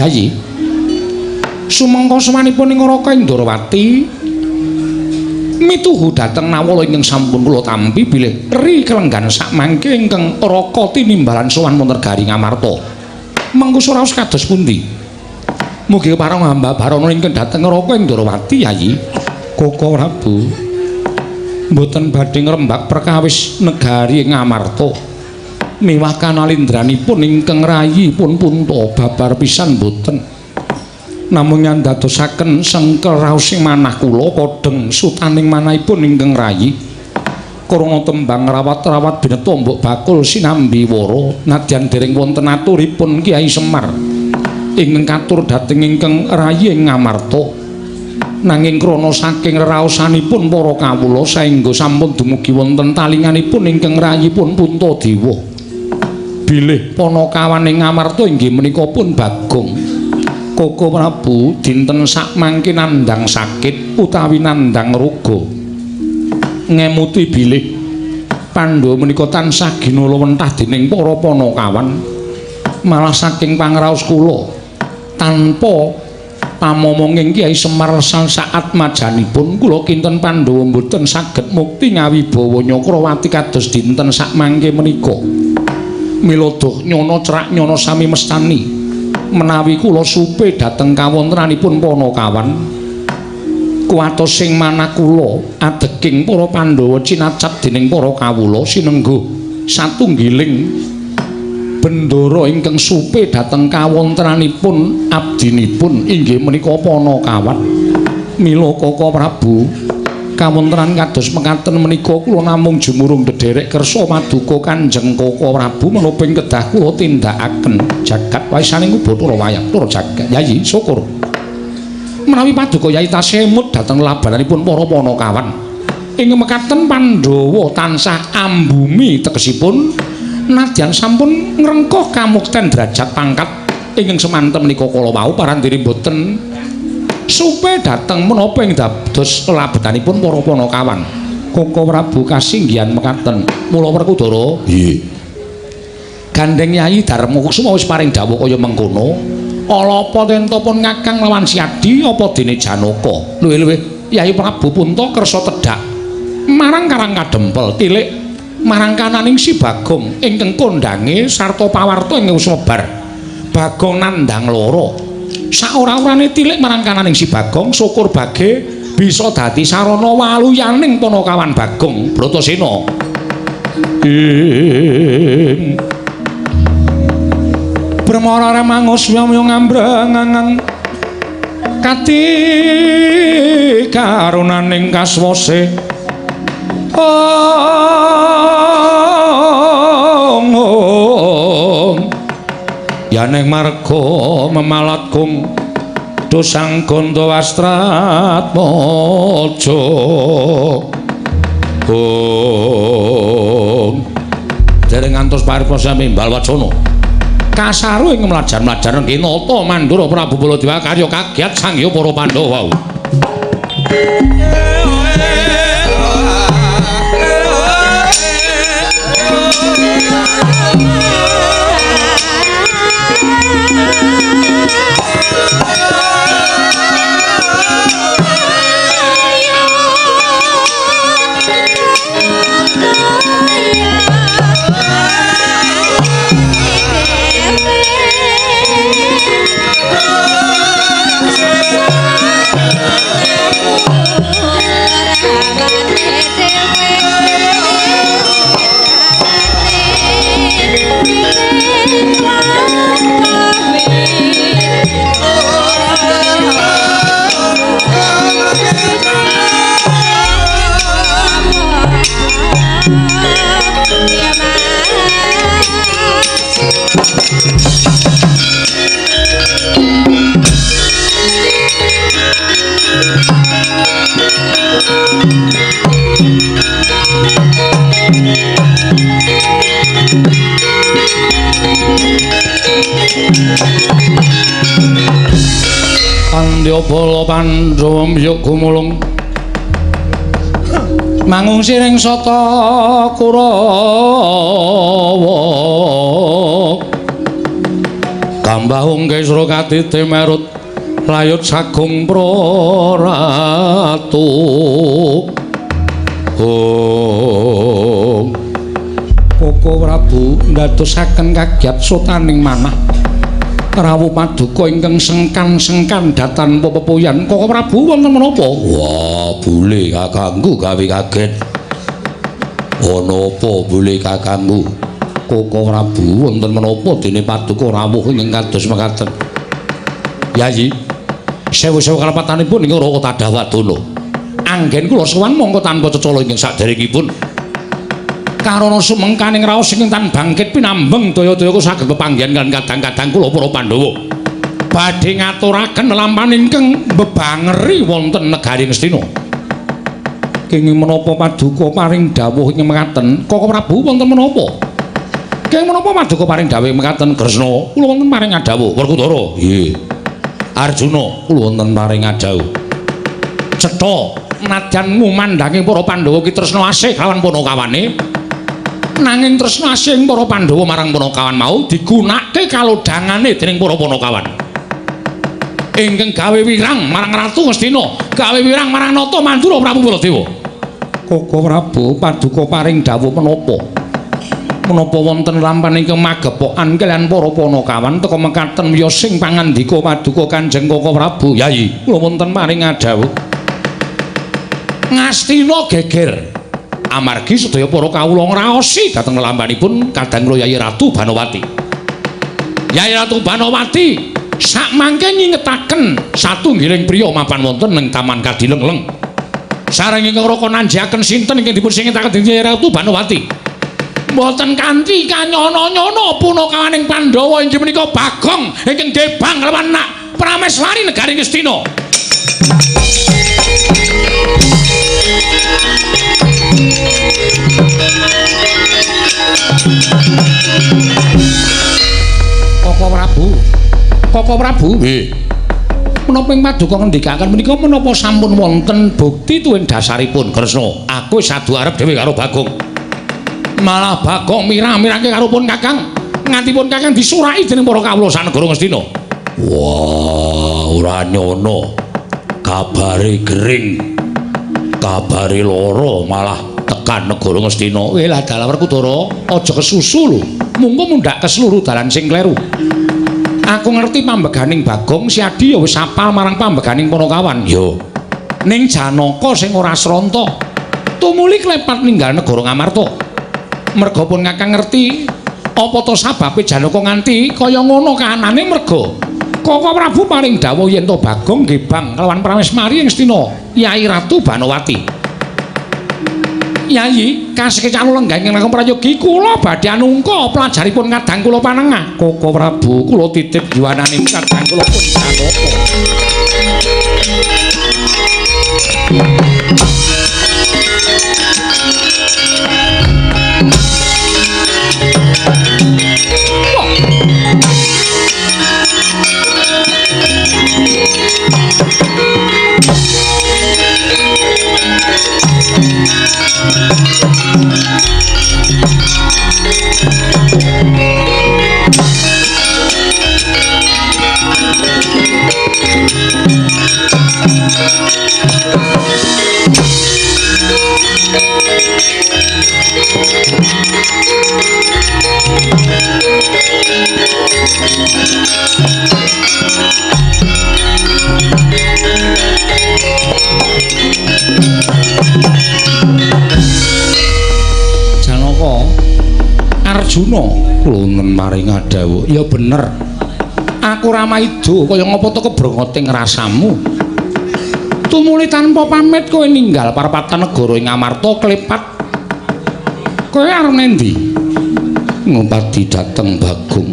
Yayi. Sumangka sowanipun ing Raka Indrawati mituhu dhateng nawala ingkang sampun kula tampi bilih ri kelenggan sakmangke ingkang Raka tinimbalan sowan wonten Negari Ngamarta. Mengko raos kados pundi? Mugi kepareng hamba barana ingkang dhateng Raka Indrawati Yayi. Koko Prabu mboten badhe ngrembak perkawis negari Ngamarta. Miwah kanalindranipun ingkang rayi pun punta babar pisan mboten. Namung nyandadosaken sengkel raos ing manah kula kodheng sutaning manahipun ingkang rayi. Krana tembang rawat-rawat bineta mbok bakul sinambi wara nadyan dereng wonten aturipun Kyai Semar ingkang katur dhateng ingkang rayi ing Ngamarta. Nanging krana saking reraosanipun para kawula saengga sampun dumugi wonten talinganipun ingkang rayipun Puntadewa. Bilih panakawan ing Ngamarta inggih menika pun Bagong. Koko Prabu dinten sakmangke nandhang sakit utawi nandhang roga. Ngemuti bilih Pandhawa menika tansah ginala wentah dening para panakawan. Malah saking pangraos kula tanpa pamomonging Kyai Semar saat majanipun kula kinten Pandhawa mboten saged mukti ngawibawa Nyakrawati kados dinten sakmangke menika. Mila duh nyana cerak nyana sami mestani menawi kula supe dhateng kawontenanipun panakawan kuwatos sing manah kula adeking para Pandhawa cinacat dening para kawula sinengguh satunggiling bendara ingkang supe dhateng kawontenanipun abdinipun inggih menika panakawan. Mila Koko Prabu kawontenan kados mekaten menika kula namung jumurung ndederek kersa maduka Kanjeng Koko Prabu menapa ing kedah kula tindakaken jagat waisaning Bathara wayang tur jagat. Yayi syukur menawi paduka Yayi tasih emut dhateng labananipun para panakawan. Ing mekaten Pandhawa tansah ambumi tegesipun nadyan sampun ngrengkuh kamukten derajat pangkat ingkang semanten menika kala wau parandene mboten supe dhateng menapa ing dados labetanipun para panakawan. Koko Prabu kasinggihan mekaten. Mula Werkudara, nggih. Gandeng Yayi Darma Kusuma wis paring dawuh kaya mengkono. Ala apa tentopun Kakang lawan Siadi apa dene Janaka? Luwih-luwih Yayi Prabu Punta kersa tedhak marang Karang Kadempel tilik marang kananing si Bagong ingkang kondange sarta pawarta ingkang sumebar. Bagong nandhang lara. Saora-orane tilik marang kananing si Bagong syukur bage bisa dadi sarana waluyaning panakawan Bagong Bratasena. Ing Brahmara remangus wya ngambrang kati karunaning kaswase. Ong yaning marga memalat kung dosang ganda wastrat mojo. Ong dereng ngantos paripurna sami mbal wacana kasaru ing mlajar-mlajar kinata Mandura Prabu Baladewa karya kagiat sangya para Pandhawa. Yeah. Bala Pandhawa mbyuk gumulung mangungsi ring sata Kurawa. Kambahung kesra katite merut layut sagung praratu. Oh. Koko Prabu ndadosaken kagyat sotaning manah rawuh paduka ingkang sengkan-sengkan datan pepepoyan. Koko Prabu wonten menapa? Wah, bule kakangku gawe kaget. Ana apa bule kakangku? Koko Prabu wonten menapa dene paduka rawuh ingkang kados mekaten? Yayi, sewu-sewu kalepatanipun ing Raka Tadawadana. Anggen kula sowan mongko tanpa cecala ingkang saderengipun. Karana sumengkaning raos ingkang tan bangkit pinambeng daya-daya saged pepanggihan kan kadang-kadang kula para Pandhawa. Badhe ngaturaken lelampahan ingkang mbebangeri wonten negari Ngastina. Kenging menapa paduka paring dawuh ingkang mekaten? Koko Prabu wonten menapa? Kenging menapa paduka paring dawuh mekaten? Kresna, kula wonten paring adhawuh. Werkudara, nggih. Arjuna, kula wonten paring adhawuh. Cetha nadyan ngumandangi para Pandhawa ki tresna asih kalawan panakawane. Nanging tresna asih para Pandhawa marang panakawan mau digunakake kalodhangane dening para panakawan. Ingkang gawe wirang marang Ratu Ngastina, gawe wirang marang Nata Mandura Prabu Baladewa. Koko Prabu paduka paring dawuh menapa? Menapa wonten lampan ingkang magepokan kaliyan para panakawan teka mekaten wiyosing pangandika paduka Kanjeng Koko Prabu? Yayi, kula wonten paring adhawuh. Ngastina geger amargi sedaya para kawula ngraosi dhateng lelampanipun kadang kula Yayi Ratu Banowati. Yayi Ratu Banowati sakmangke nyingetaken satunggiling priya mapan wonten ing Taman Kadilengleng. Sareng ingkang raka nanjiaken sinten ingkang dipun singetaken dening Yayi Ratu Banowati. Mboten kanthi kanyono-nyono punakawaning Pandhawa inggih menika Bagong ingkang gebang lawan nak Prameswari negari Ngastina. Koko Prabu, Koko Prabu, nggih. Menapa ing paduka ngendikaken menika menapa sampun wonten bukti tuwin dasaripun? Kresna, aku wis adu arep dhewe karo Bagong. Malah Bagong mirang-mirangke karo pun Kakang, nganti pun Kakang disuraki dening para kawula sanegara Ngastina. Wah, ora nyono. Kabare gering. Kabare lara malah tekan negara Ngastina. Weh lah dalah Werkudara, aja kesusu lho. Mungko mundhak keseluruh dalan sing kleru. Aku ngerti pambeganing Bagong, si Adi ya wis apal marang pambeganing Panakawan. Yo. Ning Janaka sing ora sranta, tumuli klepat ninggal negara Ngamarta. Merga pun Kakang ngerti apa to sababe Janaka nganti kaya ngono kahanane merga Koko Prabu paring dawuh yen to Bagong gebang kelawan Prameswari ing Ngastina, Yai Ratu Banowati. Yayi, kasekecan lenggah ingkang langkung prayogi kula badhe anungka pelajaripun kadang kula panengah. Koko Prabu, kula titip yuwanane kadang kula pun Janaka. Janaka, Arjuna, Kula wonten paring adhawuh. Ya bener. Aku ora maido kaya ngapa to kebrongoting rasamu. Tumuli tanpa pamit kowe ninggal parapatan negara ing Amarta klepat. Kowe arep nendi? Ngupadi dhateng Bagong.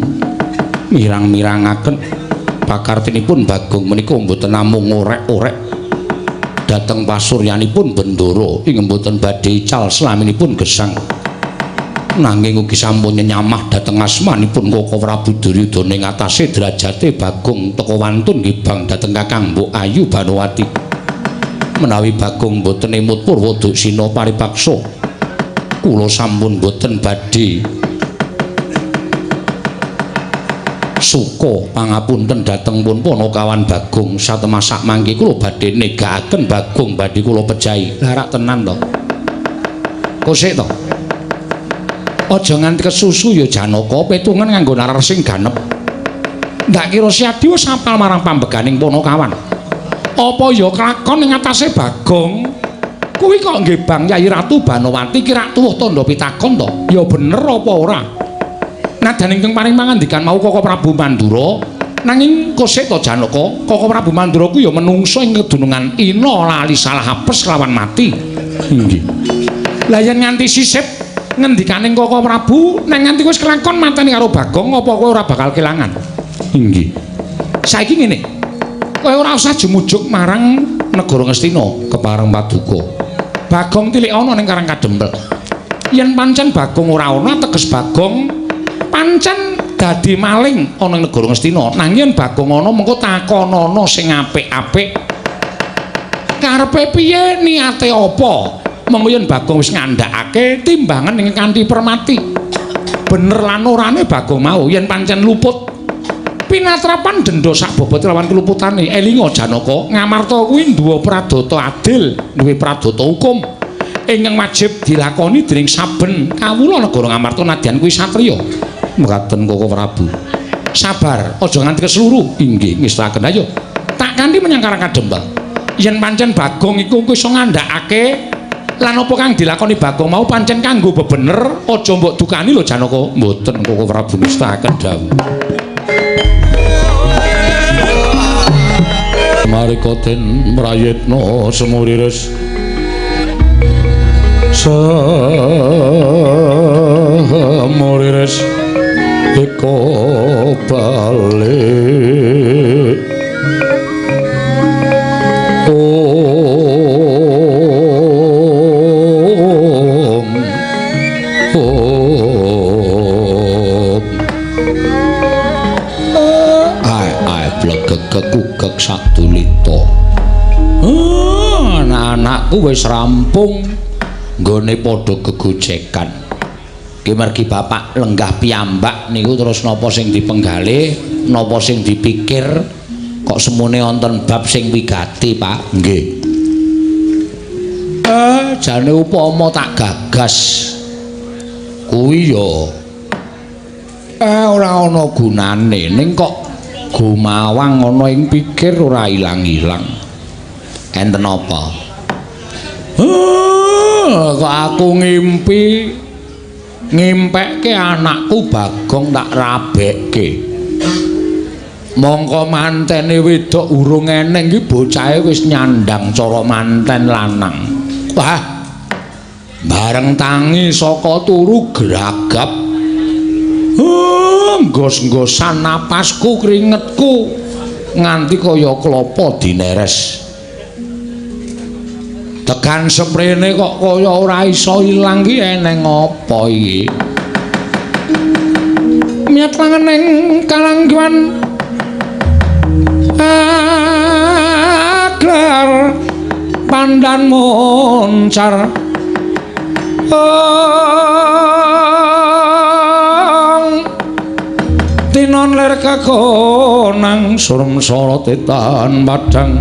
Mirang-mirangaken pakartinipun Bagong menika mboten namung ngorek-orek dhateng pasuryanipun Bendara ing mboten badhe ical slaminipun gesang. Nanging ugi sampun nyenyamah dhateng asmanipun Koko Prabu Duryudana ing atase derajate Bagong teka wantun ngibang dhateng Kakang Mbok Ayu Banowati. Menawi Bagong boten emut purwa duksina paripaksa, kula sampun boten badhe suka pangapunten dhateng pun Panakawan Bagong. Satemasak mangke kula badhe negakaken Bagong badhe kula pejahi. Larak tenan to. Kosek to. Aja nganti kesusu ya Janaka, petungan nganggo nalar sing ganep. Ndak kira Siadi wis apal marang pambeganing Panakawan. Apa ya kelakon ing atase Bagong? Kuwi kok nggih Bang Yai Ratu Banowati ki rak tuwuh tandha pitakon to? Ya bener apa ora? Nadan ingkang paring pangandikan mau Koko Prabu Mandura, nanging kosek to Janaka, Koko Prabu Mandura ku ya menungso ing kedunungan ina lali salah apes lawan mati. Inggih. Lah yen nganti sisip ngendikaning Koko Prabu, nek nganti wis kelakon mateni karo Bagong, apa kowe ora bakal kelangan? Inggih. Saiki ngene. Kowe ora usah jumujuk marang negara Ngastina kepareng paduka. Bagong tilik ana ning Karang Kadempel. Yen pancen Bagong ora ana, teges Bagong pancen dadi maling ana ing negara Ngastina. Nanging yen Bagong ana, mengko takonono sing apik-apik. Karepe piye, niate apa? Mengko yen Bagong wis ngandhakake timbangan ing kanthi permati. Bener lan orane Bagong mau yen pancen luput pinatrapan denda sak bobot lawan keluputane. Elinga Janaka, Ngamarta kuwi duwe pradata adil, duwe pradata hukum ingkang wajib dilakoni dening saben kawula negara Ngamarta nadyan kuwi satriya. Mekaten Koko Prabu. Sabar, aja nganti kesluru. Inggih, ngestaken ayo. Tak kanthi menyang Karang Kadempel. Yen pancen Bagong iku iso ngandhakake lan apa kang dilakoni Bagong mau pancen kanggo bebener, aja mbok dukani lho Janaka. Mboten Koko Prabu, ngestaken dawuh. Marika den prayitna semuriris semuriris eko balik. Om Om ai ai blegeg kekugek sadulita. Anak-anakku wis rampung nggone padha gegojekan. Ki mergi bapak lenggah piyambak niku terus napa sing dipenggalih, napa sing dipikir, kok semune wonten bab sing wigati, Pak. Nggih. Jane upama tak gagas kuwi ya ora ana gunane, ning kok gumawang ana ing pikir ora ilang-ilang. Enten apa? Kok aku ngimpi ngimpekke anakku Bagong tak rabekke. Mongko mantene wedok urung eneng iki bocahe wis nyandang cara manten lanang. Wah. Bareng tangi saka turu gragap. Nggos-nggosan napasku, kringetku nganti kaya klapa dineres. Tekan seprene kok kaya ora iso ilang ki eneng apa iki? Miyat langeneng kalangguan aglar pandan moncar. Tinon ler kekonang surem sorote tan padang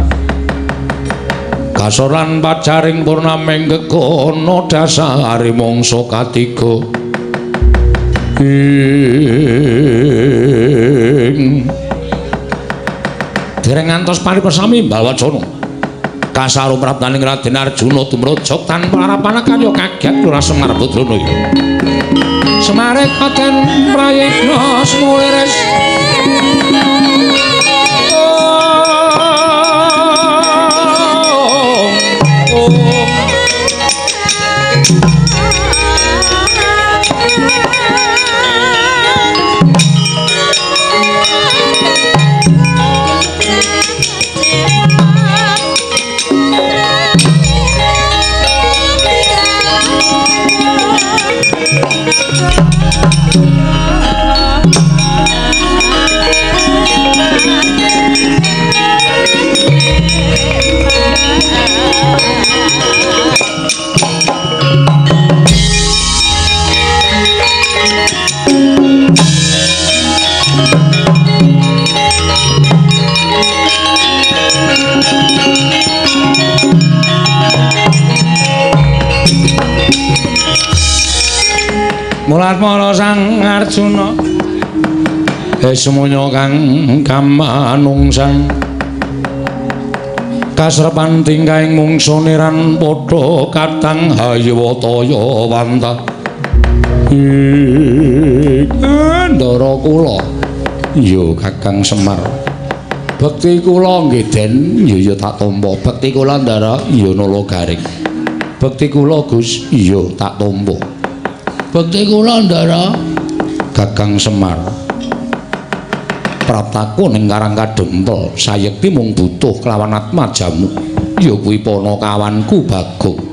kasoran pacaring purnaming kekono dasare mangsa katiga ing dereng ngantos paripesami Balwacana kasaru praptaning Raden Arjuna tumrojok tanpa harapan karya kaget Lurah Semar Putrana. Semare katen prayitna smuliris. Latmana Sang Arjuna semuanya kang kamanungsan kasrepan tingkahing mungsu niran padha katang hayawataya wanta Ndara kula ya Kakang Semar bekti kula nggih Den ya ya tak tampa bekti kula Ndara ya Nala Garing bekti kula Gus iya tak tampa bekti kula Ndara Kakang Semar praptaku ning Karang Kadempel sayekti mung butuh kelawan atmajamu ya kuwi panakawanku Bagong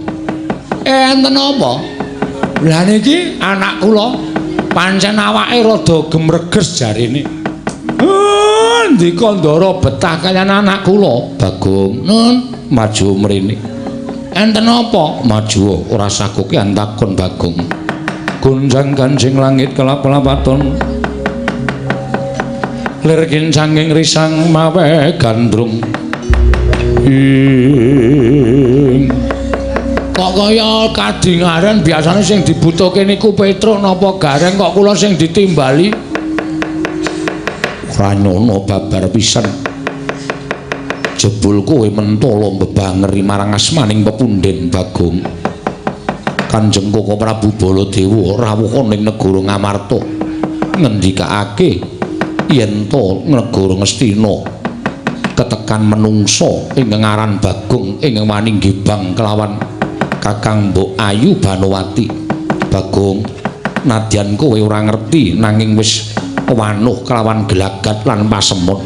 enten apa lha niki anak kula pancen awake rada gemreges jarene ndika Ndara betah kaliyan anak kula Bagong nun maju mrene enten apa maju ora sakokean takon Bagong gonjang ganjing langit kelap-lapaton lir kincanging risang mawe gandrung ing kok kaya kadingaren biasane sing dibutuhke niku Petruk napa Gareng kok kula sing ditimbali ora nyono babar pisan jebul kowe mentala mbebangeri marang asmaning pepunden Bagong Kanjeng Koko Prabu Baladewa rawuh ning negara Ngamarta ngendikake yen to negara Ngastina ketekan menungsa ingkang aran Bagong ingkang wani nggibang kelawan Kakang Mbok Ayu Banowati. Bagong nadyan kowe ora ngerti nanging wis wanuh kelawan gelagat lan pasemon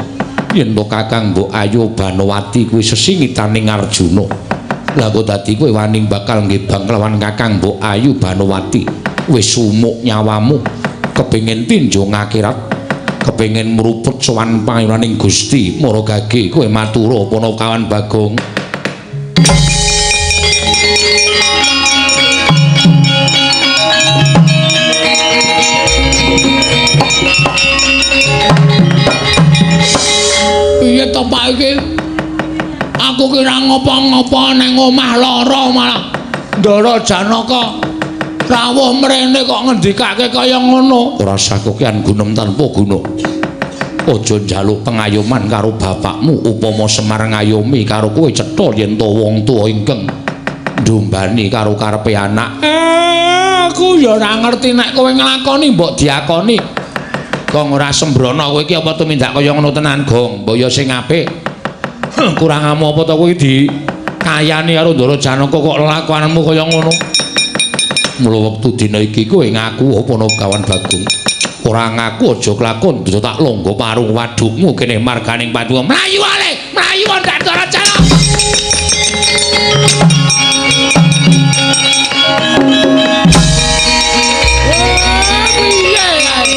yen to Kakang Mbok Ayu Banowati kuwi sesingitaning Arjuna. Lah kok dadi kowe wani bakal nggibang kelawan Kakang Mbok Ayu Banowati wis sumuk nyawamu kepengin tinjung akhirat kepengin mruput sowan pangayunaning Gusti Maragage kowe matura panakawan Bagong. Piye to Pak iki? Aku kira ngopo-ngopo nang omah lara malah Ndara Janaka rawuh mrene kok ngendikake kaya ngono. Ora sakokean gunem tanpa guna. Aja njaluk pengayoman karo bapakmu upama Semar ngayomi karo kowe cetha yen to wong tuwa ingkang ndumbani karo karepe anak. Aku ya ora ngerti nek kowe nglakoni mbok diakoni. Gong ora sembrono kowe iki apa tumindak kaya ngono tenan, Gong. Mbok ya sing apik. Kurang amu apa to kowe dikayani karo Ndara Janaka kok lelakuanmu kaya ngono. Mula wektu dina iki kowe ngaku apa kawan Bagong. Ora ngaku aja kelakon bisa tak longgo parung wadukmu kene marganing patuwa. Mlayu ale, mlayu ndak Ndara Janaka. Piye kae?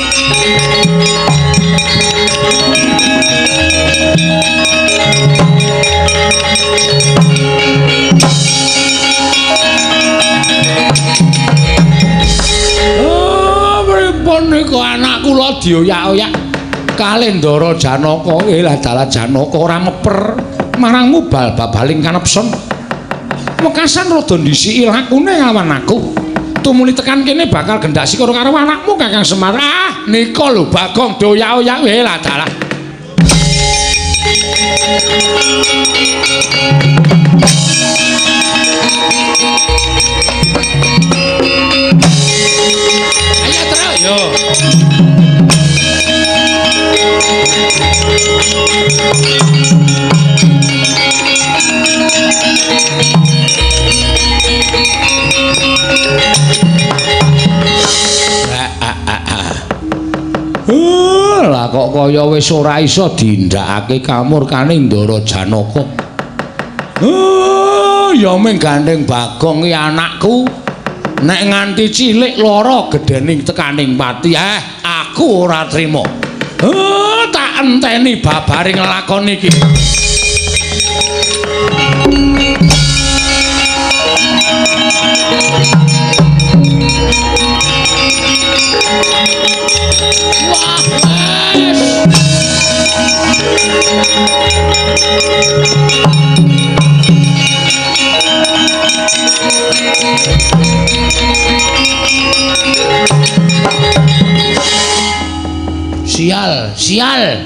Oh, pripun niku anak kula dioyak-oyak kalih Ndara Janaka. Lah dalah Janaka ora meper marangmu bal babaling kanepson. Wekasan rada ndhisiki lakune nglawan aku. Tumuli tekan kene bakal gendak sikara karo anakmu Kakang Semar. Ah, nika lho Bagong dioyak-oyak. Lah dalah. Ayo terus yo. Lah kok kaya wis ora iso dindakake kamurkane Ndara Janaka. Ya mung gandeng Bagong ki anakku. Nek nganti cilik lara gedhening tekaning pati, aku ora trima. Tak enteni babaring lakon iki. Wah, wes. Sial.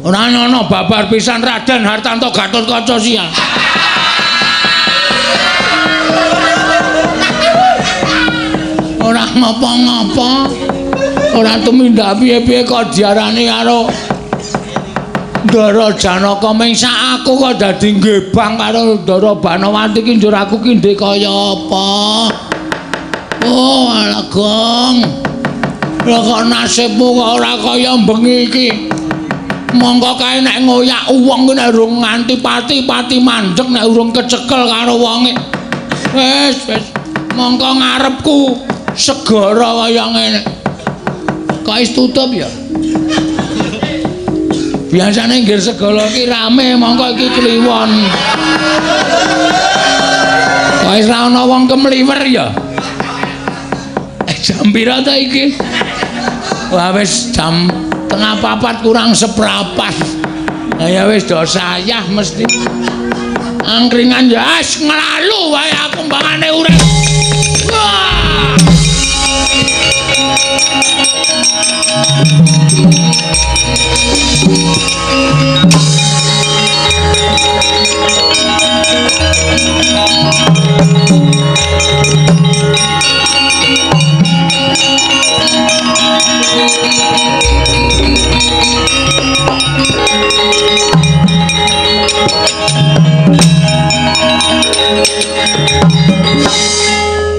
Ora ana babar pisan Raden Hartanto Gatotkaca sial. Ora ngapa-ngapa. Ora tumindak piye-piye kok diarani karo Ndara Janaka ming sak aku kok dadi nggebang karo Ndara Banowati ki njur aku ki ndek kaya apa. Oh, alah Gong. Lah kok nasibmu kok ora kaya bengi iki. Mongko kae nek ngoyak wong ki nek urung nganti pati-pati mandeg nek urung kecekel karo wonge. Wis, wis. Mongko ngarepku segara kaya ngene. Kok wis tutup ya? Biasane nggir segala iki rame, mongko iki kliwon. Kok wis ra ana wong kemliwer ya? Jam pira ta iki? Wah wis jam 3:15 kurang seprapat. Lah ya wis do sayah mesti. Angkringan ya wis nglalu wae aku mbangane urip. Wah.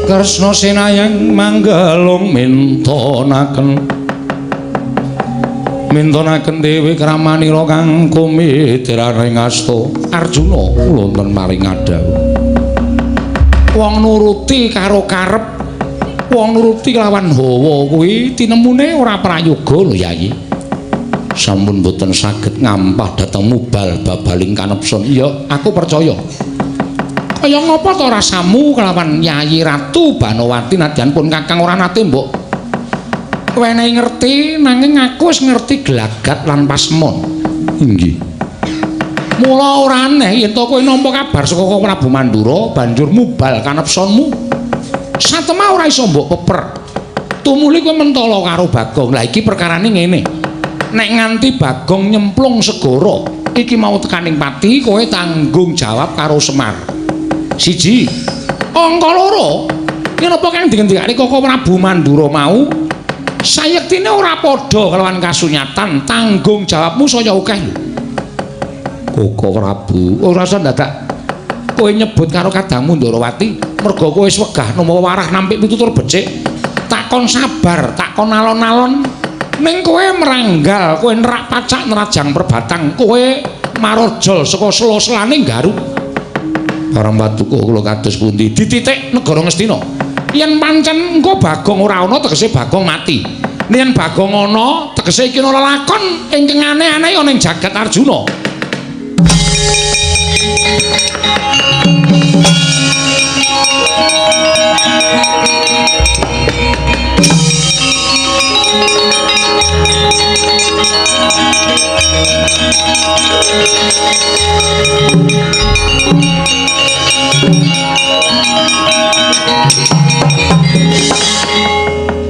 Kresna sinayang manggelung mintonaken mintonaken dewi kramanira kang kumitraning asta Arjuna wonten maring adhawuh. Wong nuruti karo karep, wong nuruti kelawan hawa kuwi tinemune ora prayoga lho Yayi. Sampun boten saged ngampah dhateng mubal babaling kanepson. Iya, aku percaya. Kaya ngapa to rasamu kelawan Yayi Ratu Banowati nadyan pun kakang ora nate mbok wenehi ngerti, nanging aku wis ngerti gelagat lan pasemon. Inggih. Mula ora aneh yen to kowe nampa kabar saka Prabu Mandura banjur mubal kanepsonmu. Satemah ora iso mbok peper. Tumuli kowe mentala karo Bagong. Lah iki perkarane ngene. Nek nganti Bagong nyemplung segara, iki mau tekaning pati kowe tanggung jawab karo Semar. Siji, angka loro, yen apa kang dingendikake Koko Prabu Mandura mau sayektine ora padha kelawan kasunyatan, tanggung jawabmu saya akeh lho. Koko Prabu, ora usah dadak kowe nyebut karo kadangmu Ndarawati, merga kowe wis wegah nampa warah nampik pitutur becik. Tak kon sabar, tak kon alon-alon, ning kowe meranggal, kowe nerak pacak nerajang perbatang, kowe marojol saka sela-selane Garuk. Parang paduka kula kados pundi? Dititik negara Ngastina. Yen pancen engko Bagong ora ana tegese Bagong mati. Yen Bagong ana tegese iki ana lelakon ingkang aneh-aneh ana ing jagat Arjuna.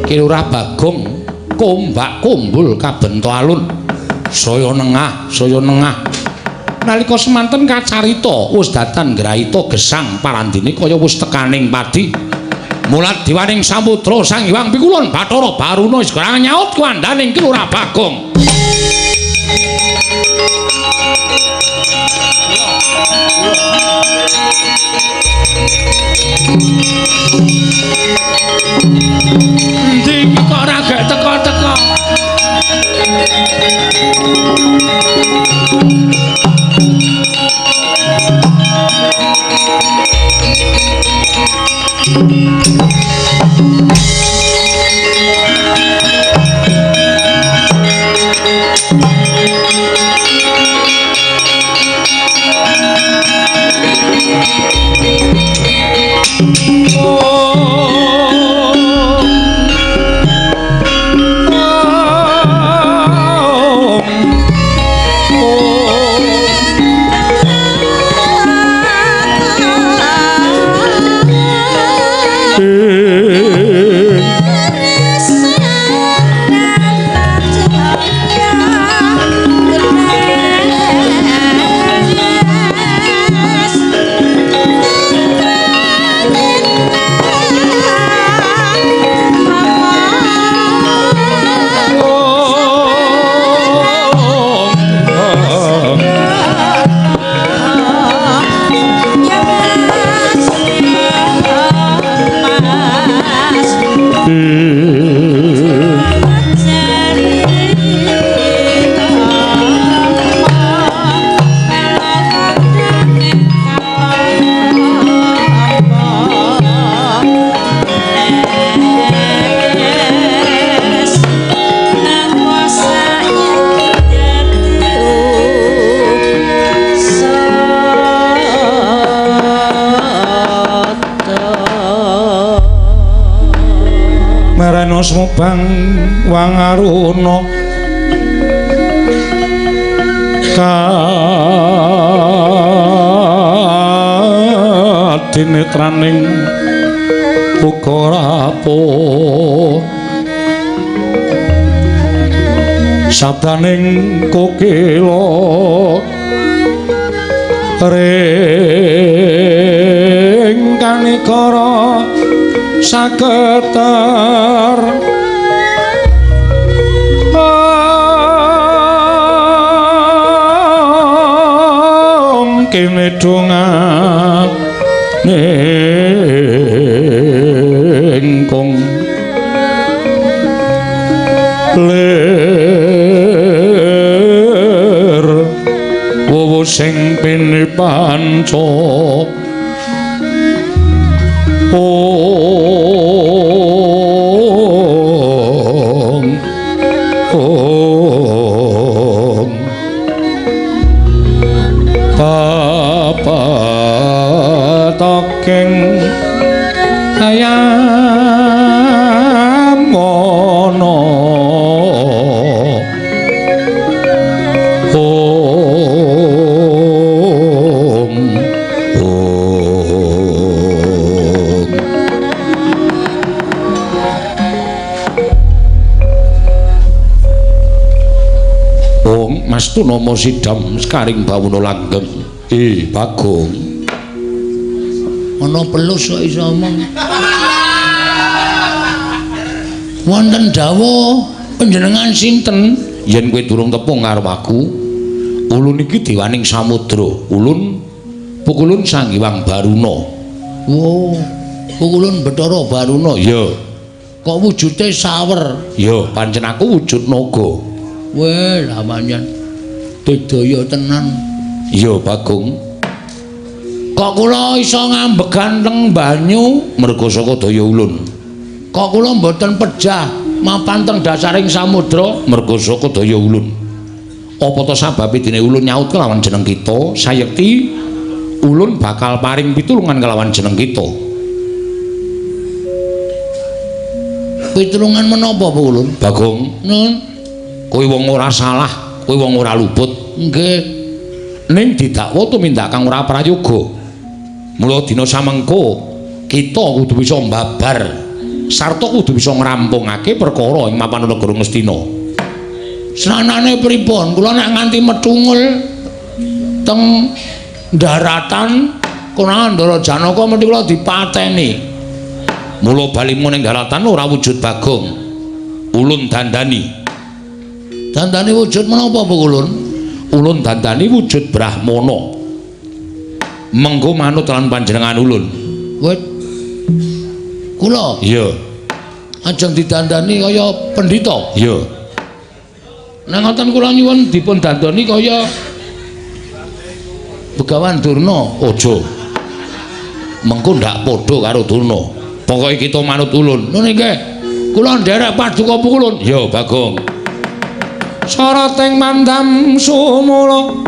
Ki Lurah Bagong kombak kumbul kabento alun, saya nengah, saya nengah. Nalika semanten kacarita wis datan ngraita gesang parandene kaya wis tekaning padi. Mulat diwaning samudra Sang Hyang Pikulun Bathara Baruna wis kurang nyaut kuwandaning Ki Lurah Bagong. Endi iki kok ora gek teka-teka? Rena sumubang wangaruna kadinetraning uga rapuh sabdaning kokila ring kanigara saketer kene dongane kong lir wowo sing pinipanca ong ong papatokeng ayamono ong ong. Ong Mas Tunama sidam sekaring bawana langgeng. Bagong. Ana pelus kok iso omong. Wonten dawuh panjenengan sinten? Yen kowe durung tepung karo aku, ulun iki dewaning samudra, ulun pukulun Sang Hyang Baruna. Oh, pukulun Bathara Baruna. Ya. Kok wujude sawer? Ya, pancen aku wujud naga. Weh, lah pancen digdaya tenan. Ya, Bagong. Kok kula iso ngambegan teng banyu merga saka daya ulun? Kok kula mboten pejah mapan teng dasaring samudra merga saka daya ulun? Apa ta sababe dene ulun nyaut kelawan jeneng kita? Sayekti ulun bakal paring pitulungan kelawan jeneng kita. Pitulungan menapa, Ulun? Bagong, nun, kowe wong ora salah, kowe wong ora luput. Nggih. Ning didakwa tumindak kang ora prayoga. Mula dina samengko kita kudu bisa mbabar sarta kudu bisa ngrampungake perkara ing mapan negara Ngastina. Sranane pripun? Kula nek nganti metungul teng daratan konangan Ndara Janaka mesti kula dipateni. Mula balimu ning daratan ora wujud Bagong. Ulun dandani. Dandani wujud menapa, Ulun? Ulun dandani wujud Brahmana. Mengko manut lan panjenengan ulun. Wit. Kula? Iya. Ajeng didandani kaya pendhita? Iya. Nek ngoten kula nyuwun dipun dandani kaya Begawan Durna. Aja. Mengko ndak padha karo Durna. Pokoke kita manut ulun. Nun nggih. Kula nderek paduka pukulun. Iya, Bagong. Soroting mandam sumula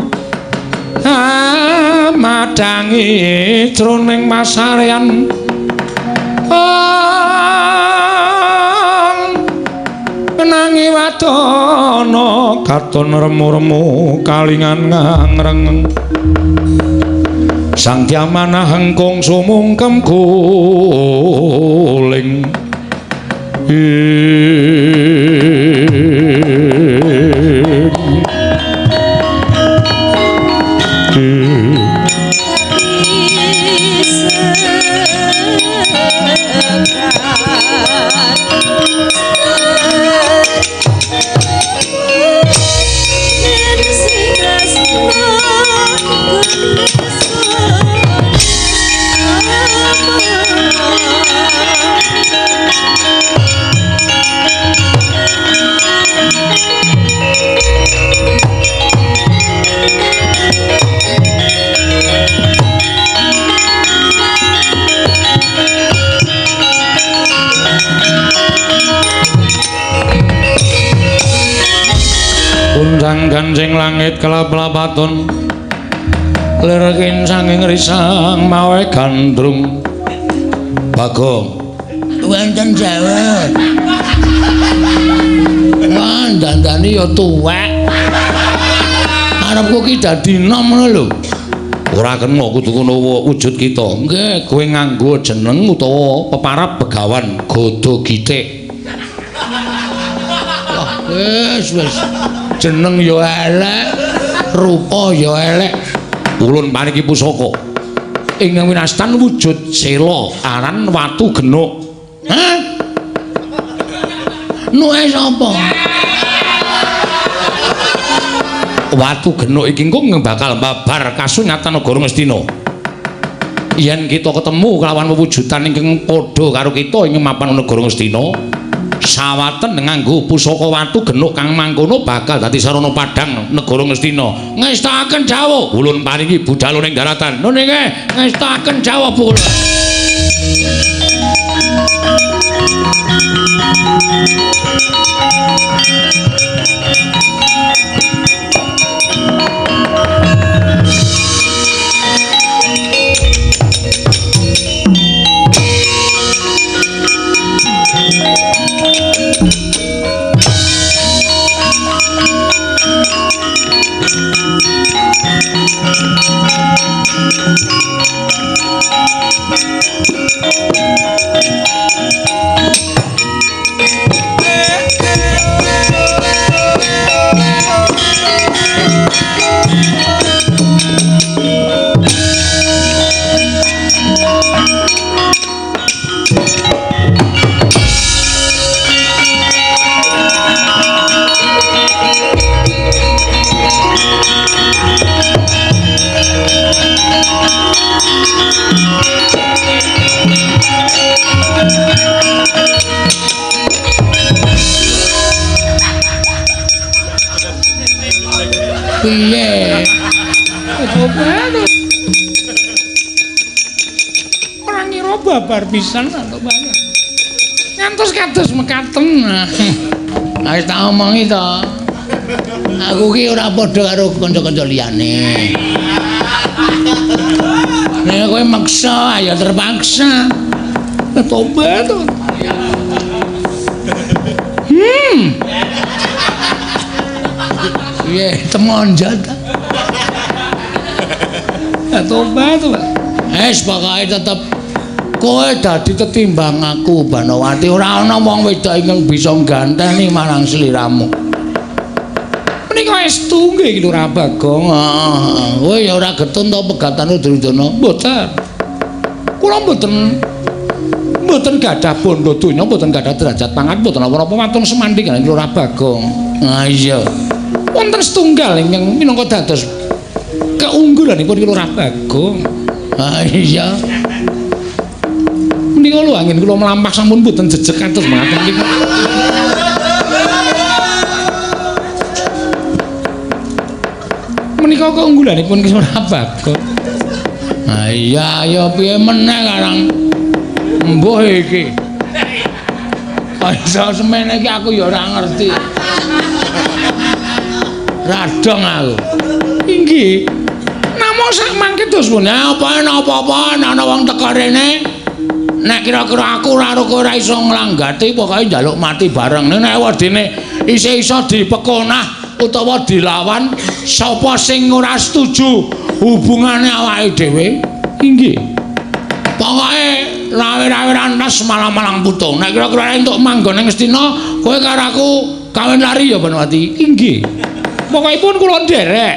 madangi jroning masarean menangi wadana katon remu-remu kalingan ngrengeng sang diamanah hengkung sumungkem guling. Undang ganjing langit kelap-lapatun lir kincanging risang mawe gandrung. Bagong wonten jawab. Wah, dandani ya tuwek. Arepku ki dadi enom ngono lho. Ora kena kudu ngono wujud kita. Nggih, kowe nganggo jeneng utawa peparab Begawan Gada Gitik. Wah, wis wis. Jeneng ya elek, rupa ya elek. Ulun paringi pusaka. Ingkang winastan wujud sela aran watu genuk. Hah? Nuke sapa? Watu genuk iki engko bakal babar kasunyatan negara Ngastina. Yen kita ketemu kelawan wewujudan ingkang padha karo kita ing mapan negara Ngastina, sawaten nganggo pusaka watu genuk kang mangkono bakal dadi sarana padhang negara Ngastina. Ngestakaken dawuh. Ulun paringi budal ning daratan. Nun nggih, ngestakaken dawuh kula. Piye? Ora ngira babar pisan to, Pak. Ngantos kados mekaten. Wis tak omongi to. Aku ki ora padha karo kanca-kanca liyane. Nek kowe maksa, ya terpaksa. Tobat. Piye temonjat. Ya tobat to. Wis pokoke tetep kowe dadi tetimbang aku Banowati, ora ana wong wedok ingkang bisa ngganteni marang sliramu. Menika estu nggih iki Lurah Bagong. Heeh. Kowe ya ora getun to pegatane Duryudana? Mboten. Kula mboten gadah bondo donya, mboten gadah derajat pangkat, mboten napa-napa wantun semandhi kaliyan Lurah Bagong. Ah iya. Wonten setunggal ingkang minangka dados keunggulanipun Lurah Bagong. Ah iya. Menika lho angin kula mlampah sampun mboten jejeg kados mekaten niku. Menika keunggulanipun Ki Lurah Bagong. Ah iya ya piye meneh karang mbuh iki. Kaya semene iki aku ya ora ngerti. Radong aku. Inggih. Namung sak mangke dos pundi apa napa-apa ana wong teka rene. Nek kira-kira aku ora ora iso nglanggati pokoke njaluk mati bareng. Nek wedine isih iso dipekonah utawa dilawan sapa sing ora setuju hubungane awake dhewe. Inggih. Pokoke rawe-rawe rantas malang-malang putung. Nek kira-kira entuk manggon ning Ngastina, kowe karo aku kawin lari ya Banowati. Inggih. Pokokipun kula nderek.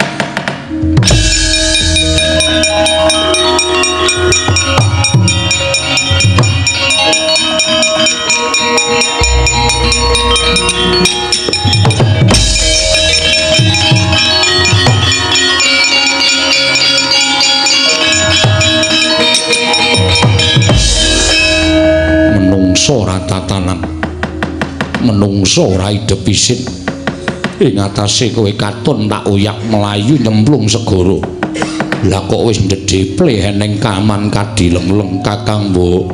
Menungso ora tatanan, menungso ora idep isin. Ing atase kowe katon tak oyak mlayu nyemplung segara. Lah kok wis ndedheple eneng kaman kadileng-leng Kakang Mbok.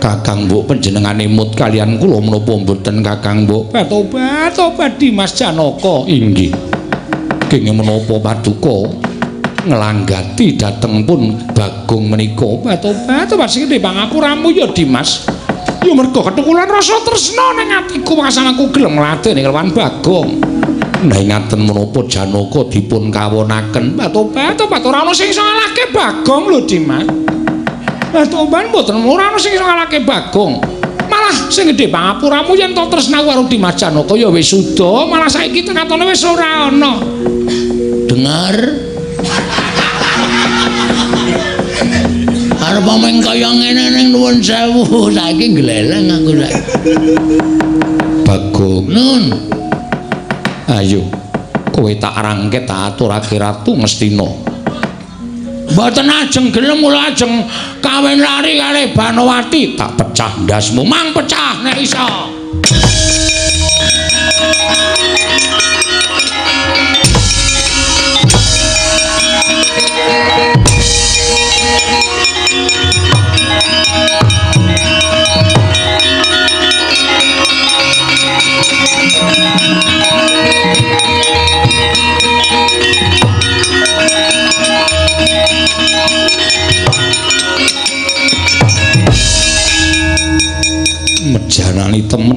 Kakang Mbok panjenengane mut kalian kula menapa mboten Kakang Mbok? Tobat, tobat Dimas Janaka. Inggih. Kenging menapa paduka nglanggati dhateng pun Bagong menika? Tobat, tobat sing pangapuramu ya Dimas. Ya mergo ketukulan rasa tresna ning atiku masan aku gelem ngladeni kelawan Bagong. Nah ngaten menapa Janaka dipun kawonaken? Tobat ora ana sing iso ngalahke Bagong lho Dimas. Tobat mboten ora ana sing iso ngalahke Bagong. Malah sing gedhe pangapuramu yen to tresnaku karo Dimas Janaka ya wis suda, malah saiki katone wis ora ana. Dengar. Arep omong kaya ngene ning nuwun sewu, saiki gleleng aku saiki. Bagong. Nun. Ayo, kowe tak rangket tak aturake Ratu Ngastina. Mboten ajeng gelem kula ajeng kawin lari karo Banowati, tak pecah ndasmu. Mang pecah nek iso. Mejanani temen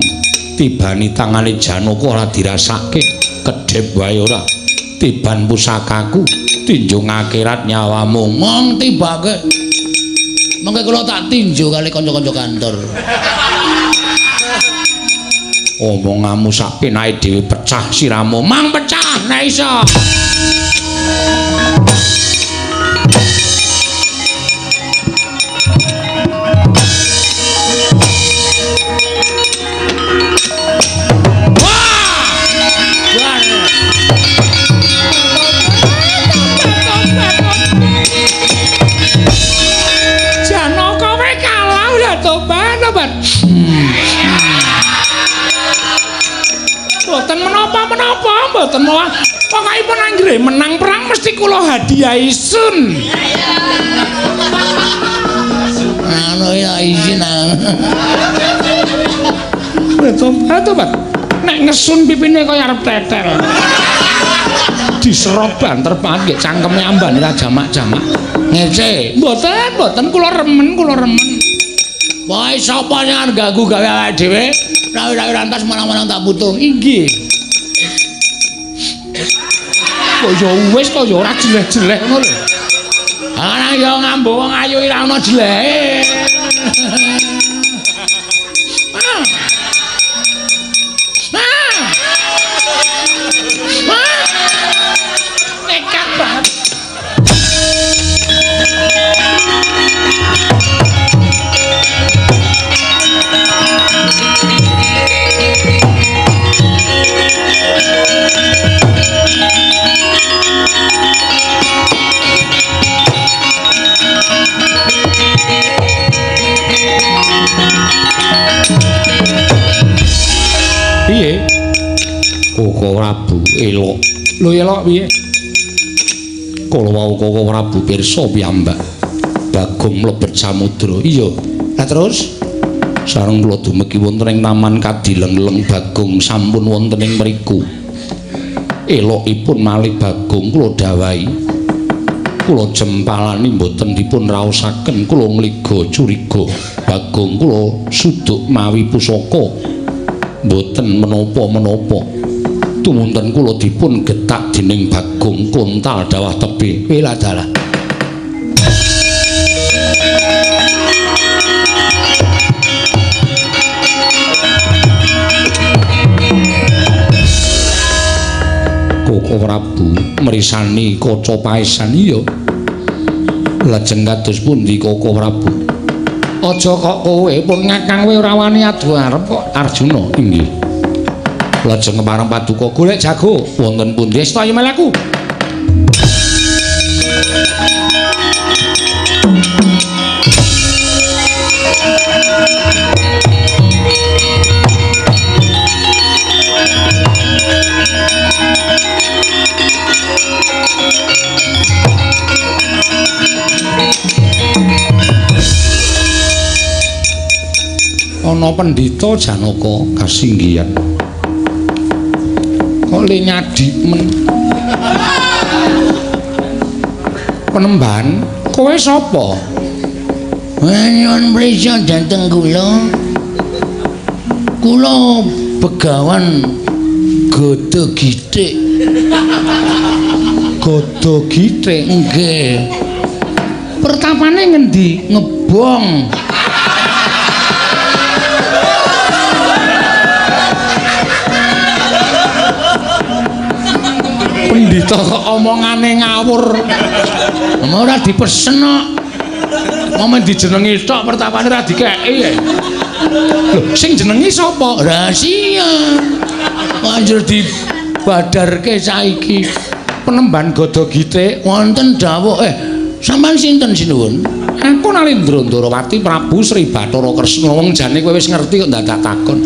tibani tangane Janaka ora dirasake, kedhep wae ora. Tiban pusakaku tinjung akhirat nyawamu. Mong tibake. Mengke kula tak tinju kali kanca-kanca kantor. Omonganmu sak penake dhewe pecah siramu. Mang pecah nek iso. Mboten menapa-menapa, mboten malah pokokipun anggere menang perang mesti kula hadiahi sun. Anu ya izin. Tobat. Nek ngesun pipine kaya arep tetel. Diserot banter banget nggih cangkeme ambane ra jamak-jamak. Ngece. Mboten, mboten kula remen, kula remen. Wae sapa sing arep ganggu gawe awake dhewe? Rawi-rawi rantas manang-manang tak butuh. Inggih. Kok ya wis kok ya ora jeleh-jeleh ngono lho. Ah ya ngambu wong ayu ora ono jelehe. Nekat banget. Piye? Koko Prabu elok. Lho elok piye? Kala wau Koko Prabu pirsa piyambak. Bagong mlebet samudra. Iya. Lah terus sareng kula dumegi wonten ing taman Kadileng-leng Bagong sampun wonten ing mriku. Elokipun malih Bagong kula dawahi. Kula jempalani mboten dipun raosaken, kula ngliga curiga. Bagong kula suduk mawi pusaka. Mboten menapa-menapa. Tumunten kula dipun getak dening Bagong kontal dawah tebih. Wela dalah. Koko Prabu mrisani kaca paesan. Iya. Lajeng kados pundi Koko Prabu? Aja kok kowe pun ngakang kowe ora wani adu arep kok Arjuna. Inggih. Lajeng kepareng paduka golek jago wonten pundi? Wis ta melaku. Ana pendhita Janaka kasinggihan. Kok le nyadi men. Penemban, kowe sapa? Nyuwun prisa dhateng kula. Kula Begawan Gada Githik. Gada Githik nggih. Pertapane ngendi? Ngebong. Pendhita kok omongane ngawur. Ora dipesen kok. Momen dijenengi tok pertapane ora dikeki. Lho, sing jenengi sapa? Rahasia. Banjur dibadarke saiki. Penemban Gada Githik wonten dawuh, sampean sinten sinuwun? Aku Nalindra Ndarawati Prabu Sri Bathara Kresna. Wong jane kowe wis ngerti kok dadak takon.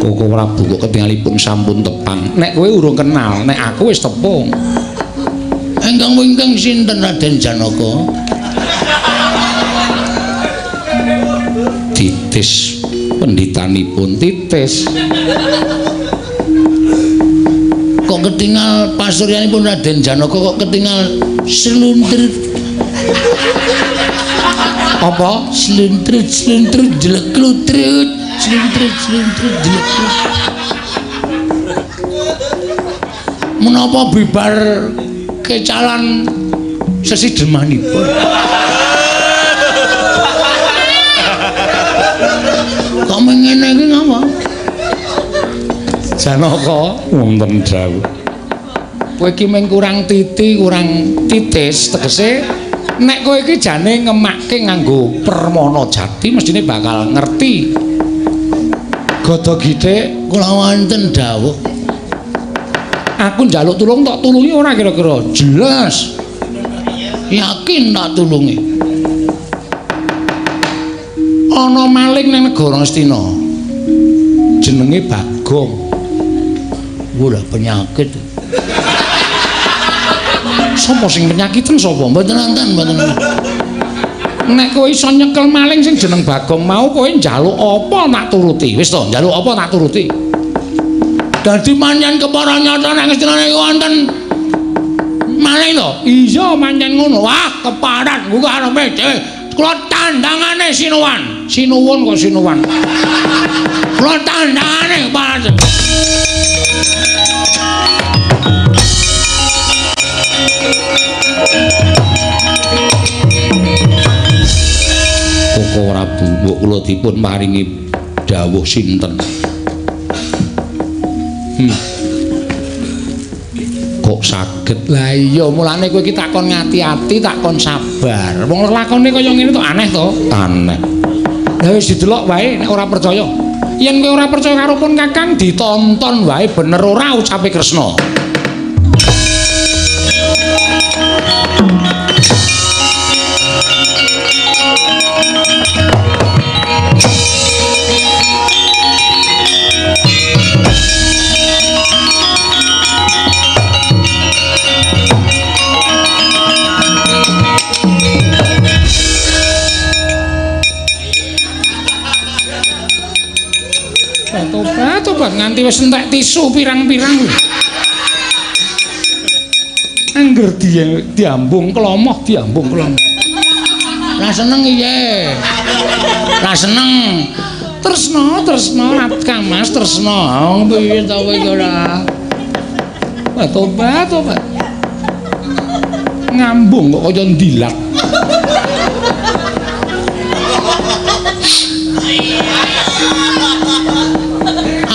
Koko Prabu kok ketingalipun sampun tepang. Nek kowe urung kenal, nek aku wis tepung. Ingkang wingking sinten Raden Janaka? Titis pendhitanipun titis. Kok ketingal pasuryanipun Raden Janaka kok ketingal sluntrit. Apa? Sluntrit sluntrit jleklutrit. Sluntrit sluntrit jleklutrit. Menapa bibar kecalan sesidemanipun? Kok ngene iki ngapa? Janaka wonten dawuh. Kowe iki mung kurang titi, kurang titis, tegese nek kowe iki jane ngemakke nganggo permana jati mestine bakal ngerti. Gada Githik kula wonten dawuh. Aku njaluk tulung tok tulungi ora kira-kira? Jelas. Yakin tak tulungi. Ana maling ning negara Ngastina. Jenenge Bagong. Wah, penyakit. Sapa sing penyakiten sapa? Mboten nonton, mboten. Nek kowe iso nyekel maling sing jeneng Bagong mau kowe njaluk apa tak turuti. Wis to, njaluk apa tak turuti. Dadi pancen kepara nyata nek Ngastina niku wonten maling to? Iya, pancen ngono. Wah, keparat kuwi arepe dhewe. Kula tandangane sinuwan. Sinuwun kok sinuwan. Kula tandangane keparat. Koko Prabu, mbok kula dipun paringi dawuh sinten? Kok saged? Lah iya, mulane kowe iki takon ngati-ati, takon sabar. Wong lakone kaya ngene to aneh to? Aneh. Lah wis didelok wae nek ora percaya. Yen kowe ora percaya karo pun Kakang ditonton wae bener ora ucape Kresna. Tobat nganti wis entek tisu pirang-pirang. Angger diambung klomoh, diambung klomoh. Ra seneng iye. Ra seneng. Tresna, tresna Kang Mas tresna. Wong piye ta kowe iki ora? Tobat, tobat. Ngambung kok kaya ndilat.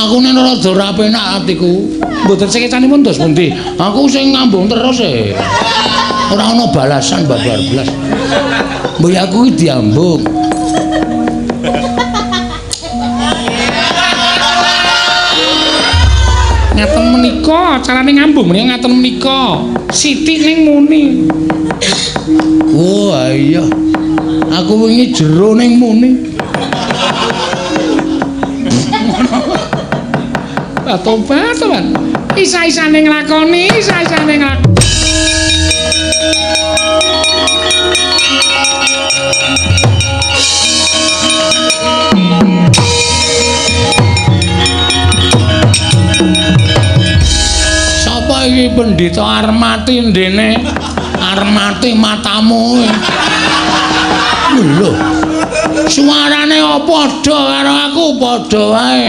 Aku nek rada ora penak atiku. Mboten sekecanipun dos pundi? Aku sing ngambung terus e. Ora ana balasan babar blas. Mbok aku iki diambung. Ngaten menika carane ngambung menika ngaten menika. Sithik ning muni. Oh iya. Aku wingi jero ning muni. Tobat, tobat. Isa-isane nglakoni, isa-isane nglakoni. Sapa iki pendhita arep mati ndene? Arep mati matamu. Lho. Suarane apa padha karo aku padha wae.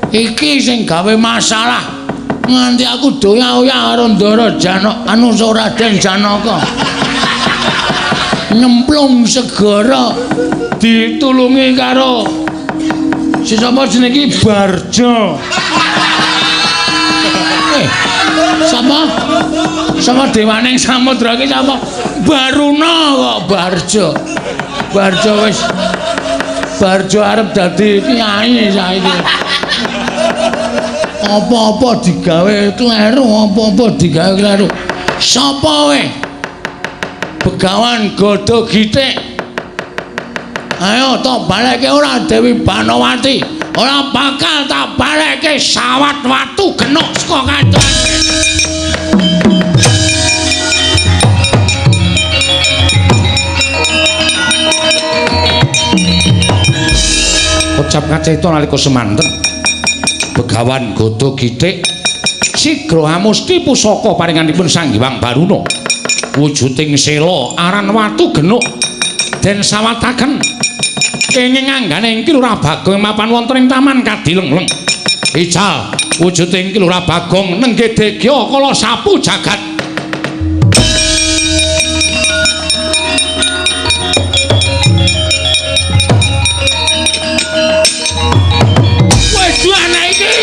Iki sing gawe masalah. Nganti aku doya-oya karo Ndara Janaka, anu Raden Janaka. Nyemplung segara ditulungi karo si sapa jenenge iki Barjo. Sapa? Sapa dewane ing samudra iki sapa? Baruna kok Barjo. Barjo wis Barjo arep dadi kiai saiki. Apa-apa digawe kleru, apa-apa digawe kleru. Sapa we? Begawan Gada Gitik. Ayo tak balekke ora Dewi Banowati. Ora bakal tak balekke sawat watu genuk saka katon. Ucap kacita nalika semanten Begawan Gada Gitik sigra amusti pusaka paringanipun Sang Hyang Baruna wujuding sela aran watu genuk den sawataken kenging anggane Ki Lurah Bagong mapan wonten ing taman Kadilengleng. Ical wujuding Ki Lurah Bagong nenggih degya kala sapu jagat. Waduh anak iki.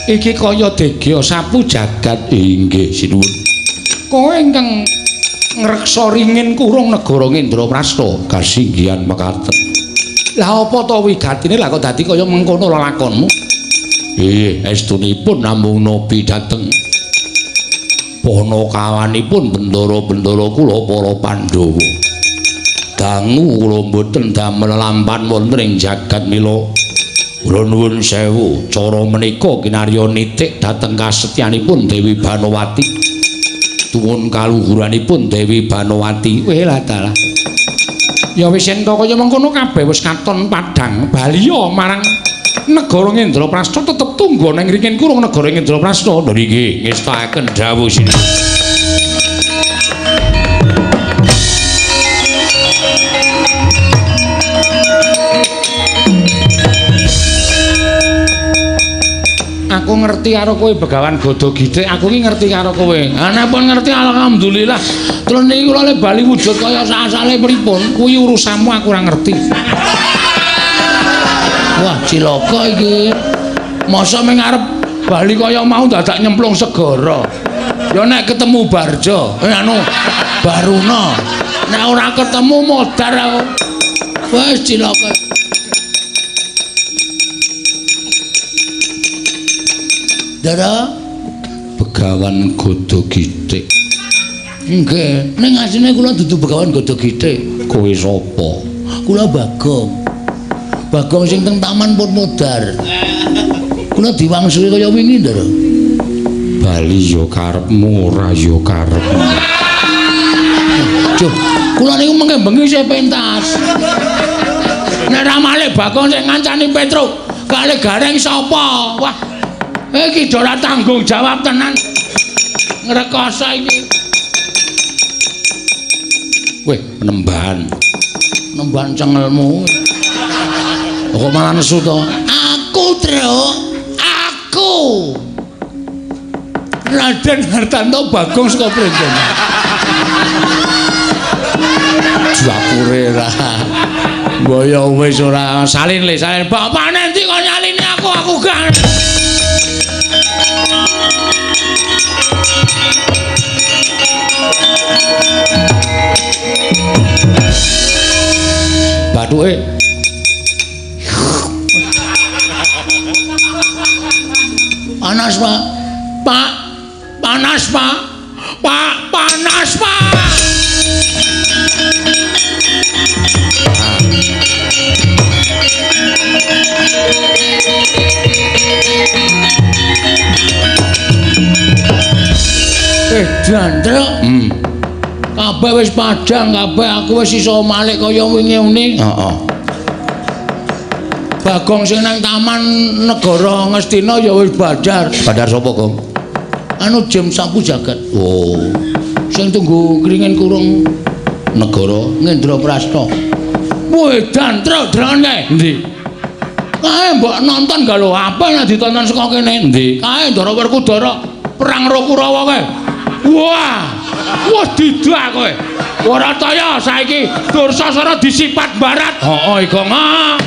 Iki kaya degya sapu jagat. Inggih sinuwun. Kowe ingkang ngreksa ringin kurung negara Ngendraprasta kasinggihan mekaten. Lah apa to wigatine lah kok dadi kaya mengkono lelakonmu? Estunipun namung nopi dhateng panakawanipun bendara-bendara kula para Pandhawa. Dangu kula mboten damel lampan wonten ing jagat mila kula nuwun sewu. Cara menika kinarya nitik dhateng kasetyanipun Dewi Banowati. Tuwun kaluhuranipun Dewi Banowati. Weh dalah. Ya wis yen kaya mengkono kabeh wis katon padhang baliya marang negara Ngendraprasta tetep tunggu nang ringin kurung negara Ngendraprasta. Lho nggih ngestakaken dawuh sinuwun. Aku ngerti karo kowe Begawan Gada Gitik, aku iki ngerti karo kowe. Ha nek pun ngerti alhamdulillah. Terus niki kula le bali wujud kaya asale pripun? Kuwi urusanmu aku ora ngerti. Wah, cilaka iki. Masa ming arep bali kaya mau dadak nyemplung segara. Ya nek ketemu Barjo, anu Baruna. Nek ora ketemu modar aku. Wis cilaka. Dara Begawan Gada Gitik. Nggih, ning asline kula dudu Begawan Gada Gitik. Kowe sapa? Kula Bagong. Bagong sing teng taman pun modar. Kula diwangsuli kaya wingi, Ndara. Bali ya karepmu, ora ya karepmu. Duh, kula niku mengke bengi isih pentas. Nek ra malih Bagong sing ngancani Petruk, kali Gareng sapa? Wah. Iki ora tanggung jawab tenan. Ngrekoso iki. Weh, penembahan. Nembahan cengelmu. Kok malah nesu to? Aku, Truk. Aku. Raden Hartanto Bagong saka Printen. Jwapure ra. Mbaya wis ora salin le, salin. Bapane endi kok nyalini aku, aku gak. Bathuke panas, Pak. Pak, panas, Pak. Pak, panas, Pak. Jandra. Kabeh wis padhang, kabeh aku wis iso malik kaya wingi uni. Heeh. Bagong sing nang Taman Negara Ngastina ya wis badar. Badar sapa, Gong? Anu Jim Sapu Jagat. Oh, Sing tunggu kringin kurung negara Ngendraprasta. Wedan truk drangan kae. Endi? Kae mbok nonton gak lho, apa nek ditonton saka kene? Endi? Kae Ndara Werkudara perang karo Kurawa kae. Wah, wah didak kowe. Ora kaya saiki Dursasana disipat barat. Heeh, Gong. Ah.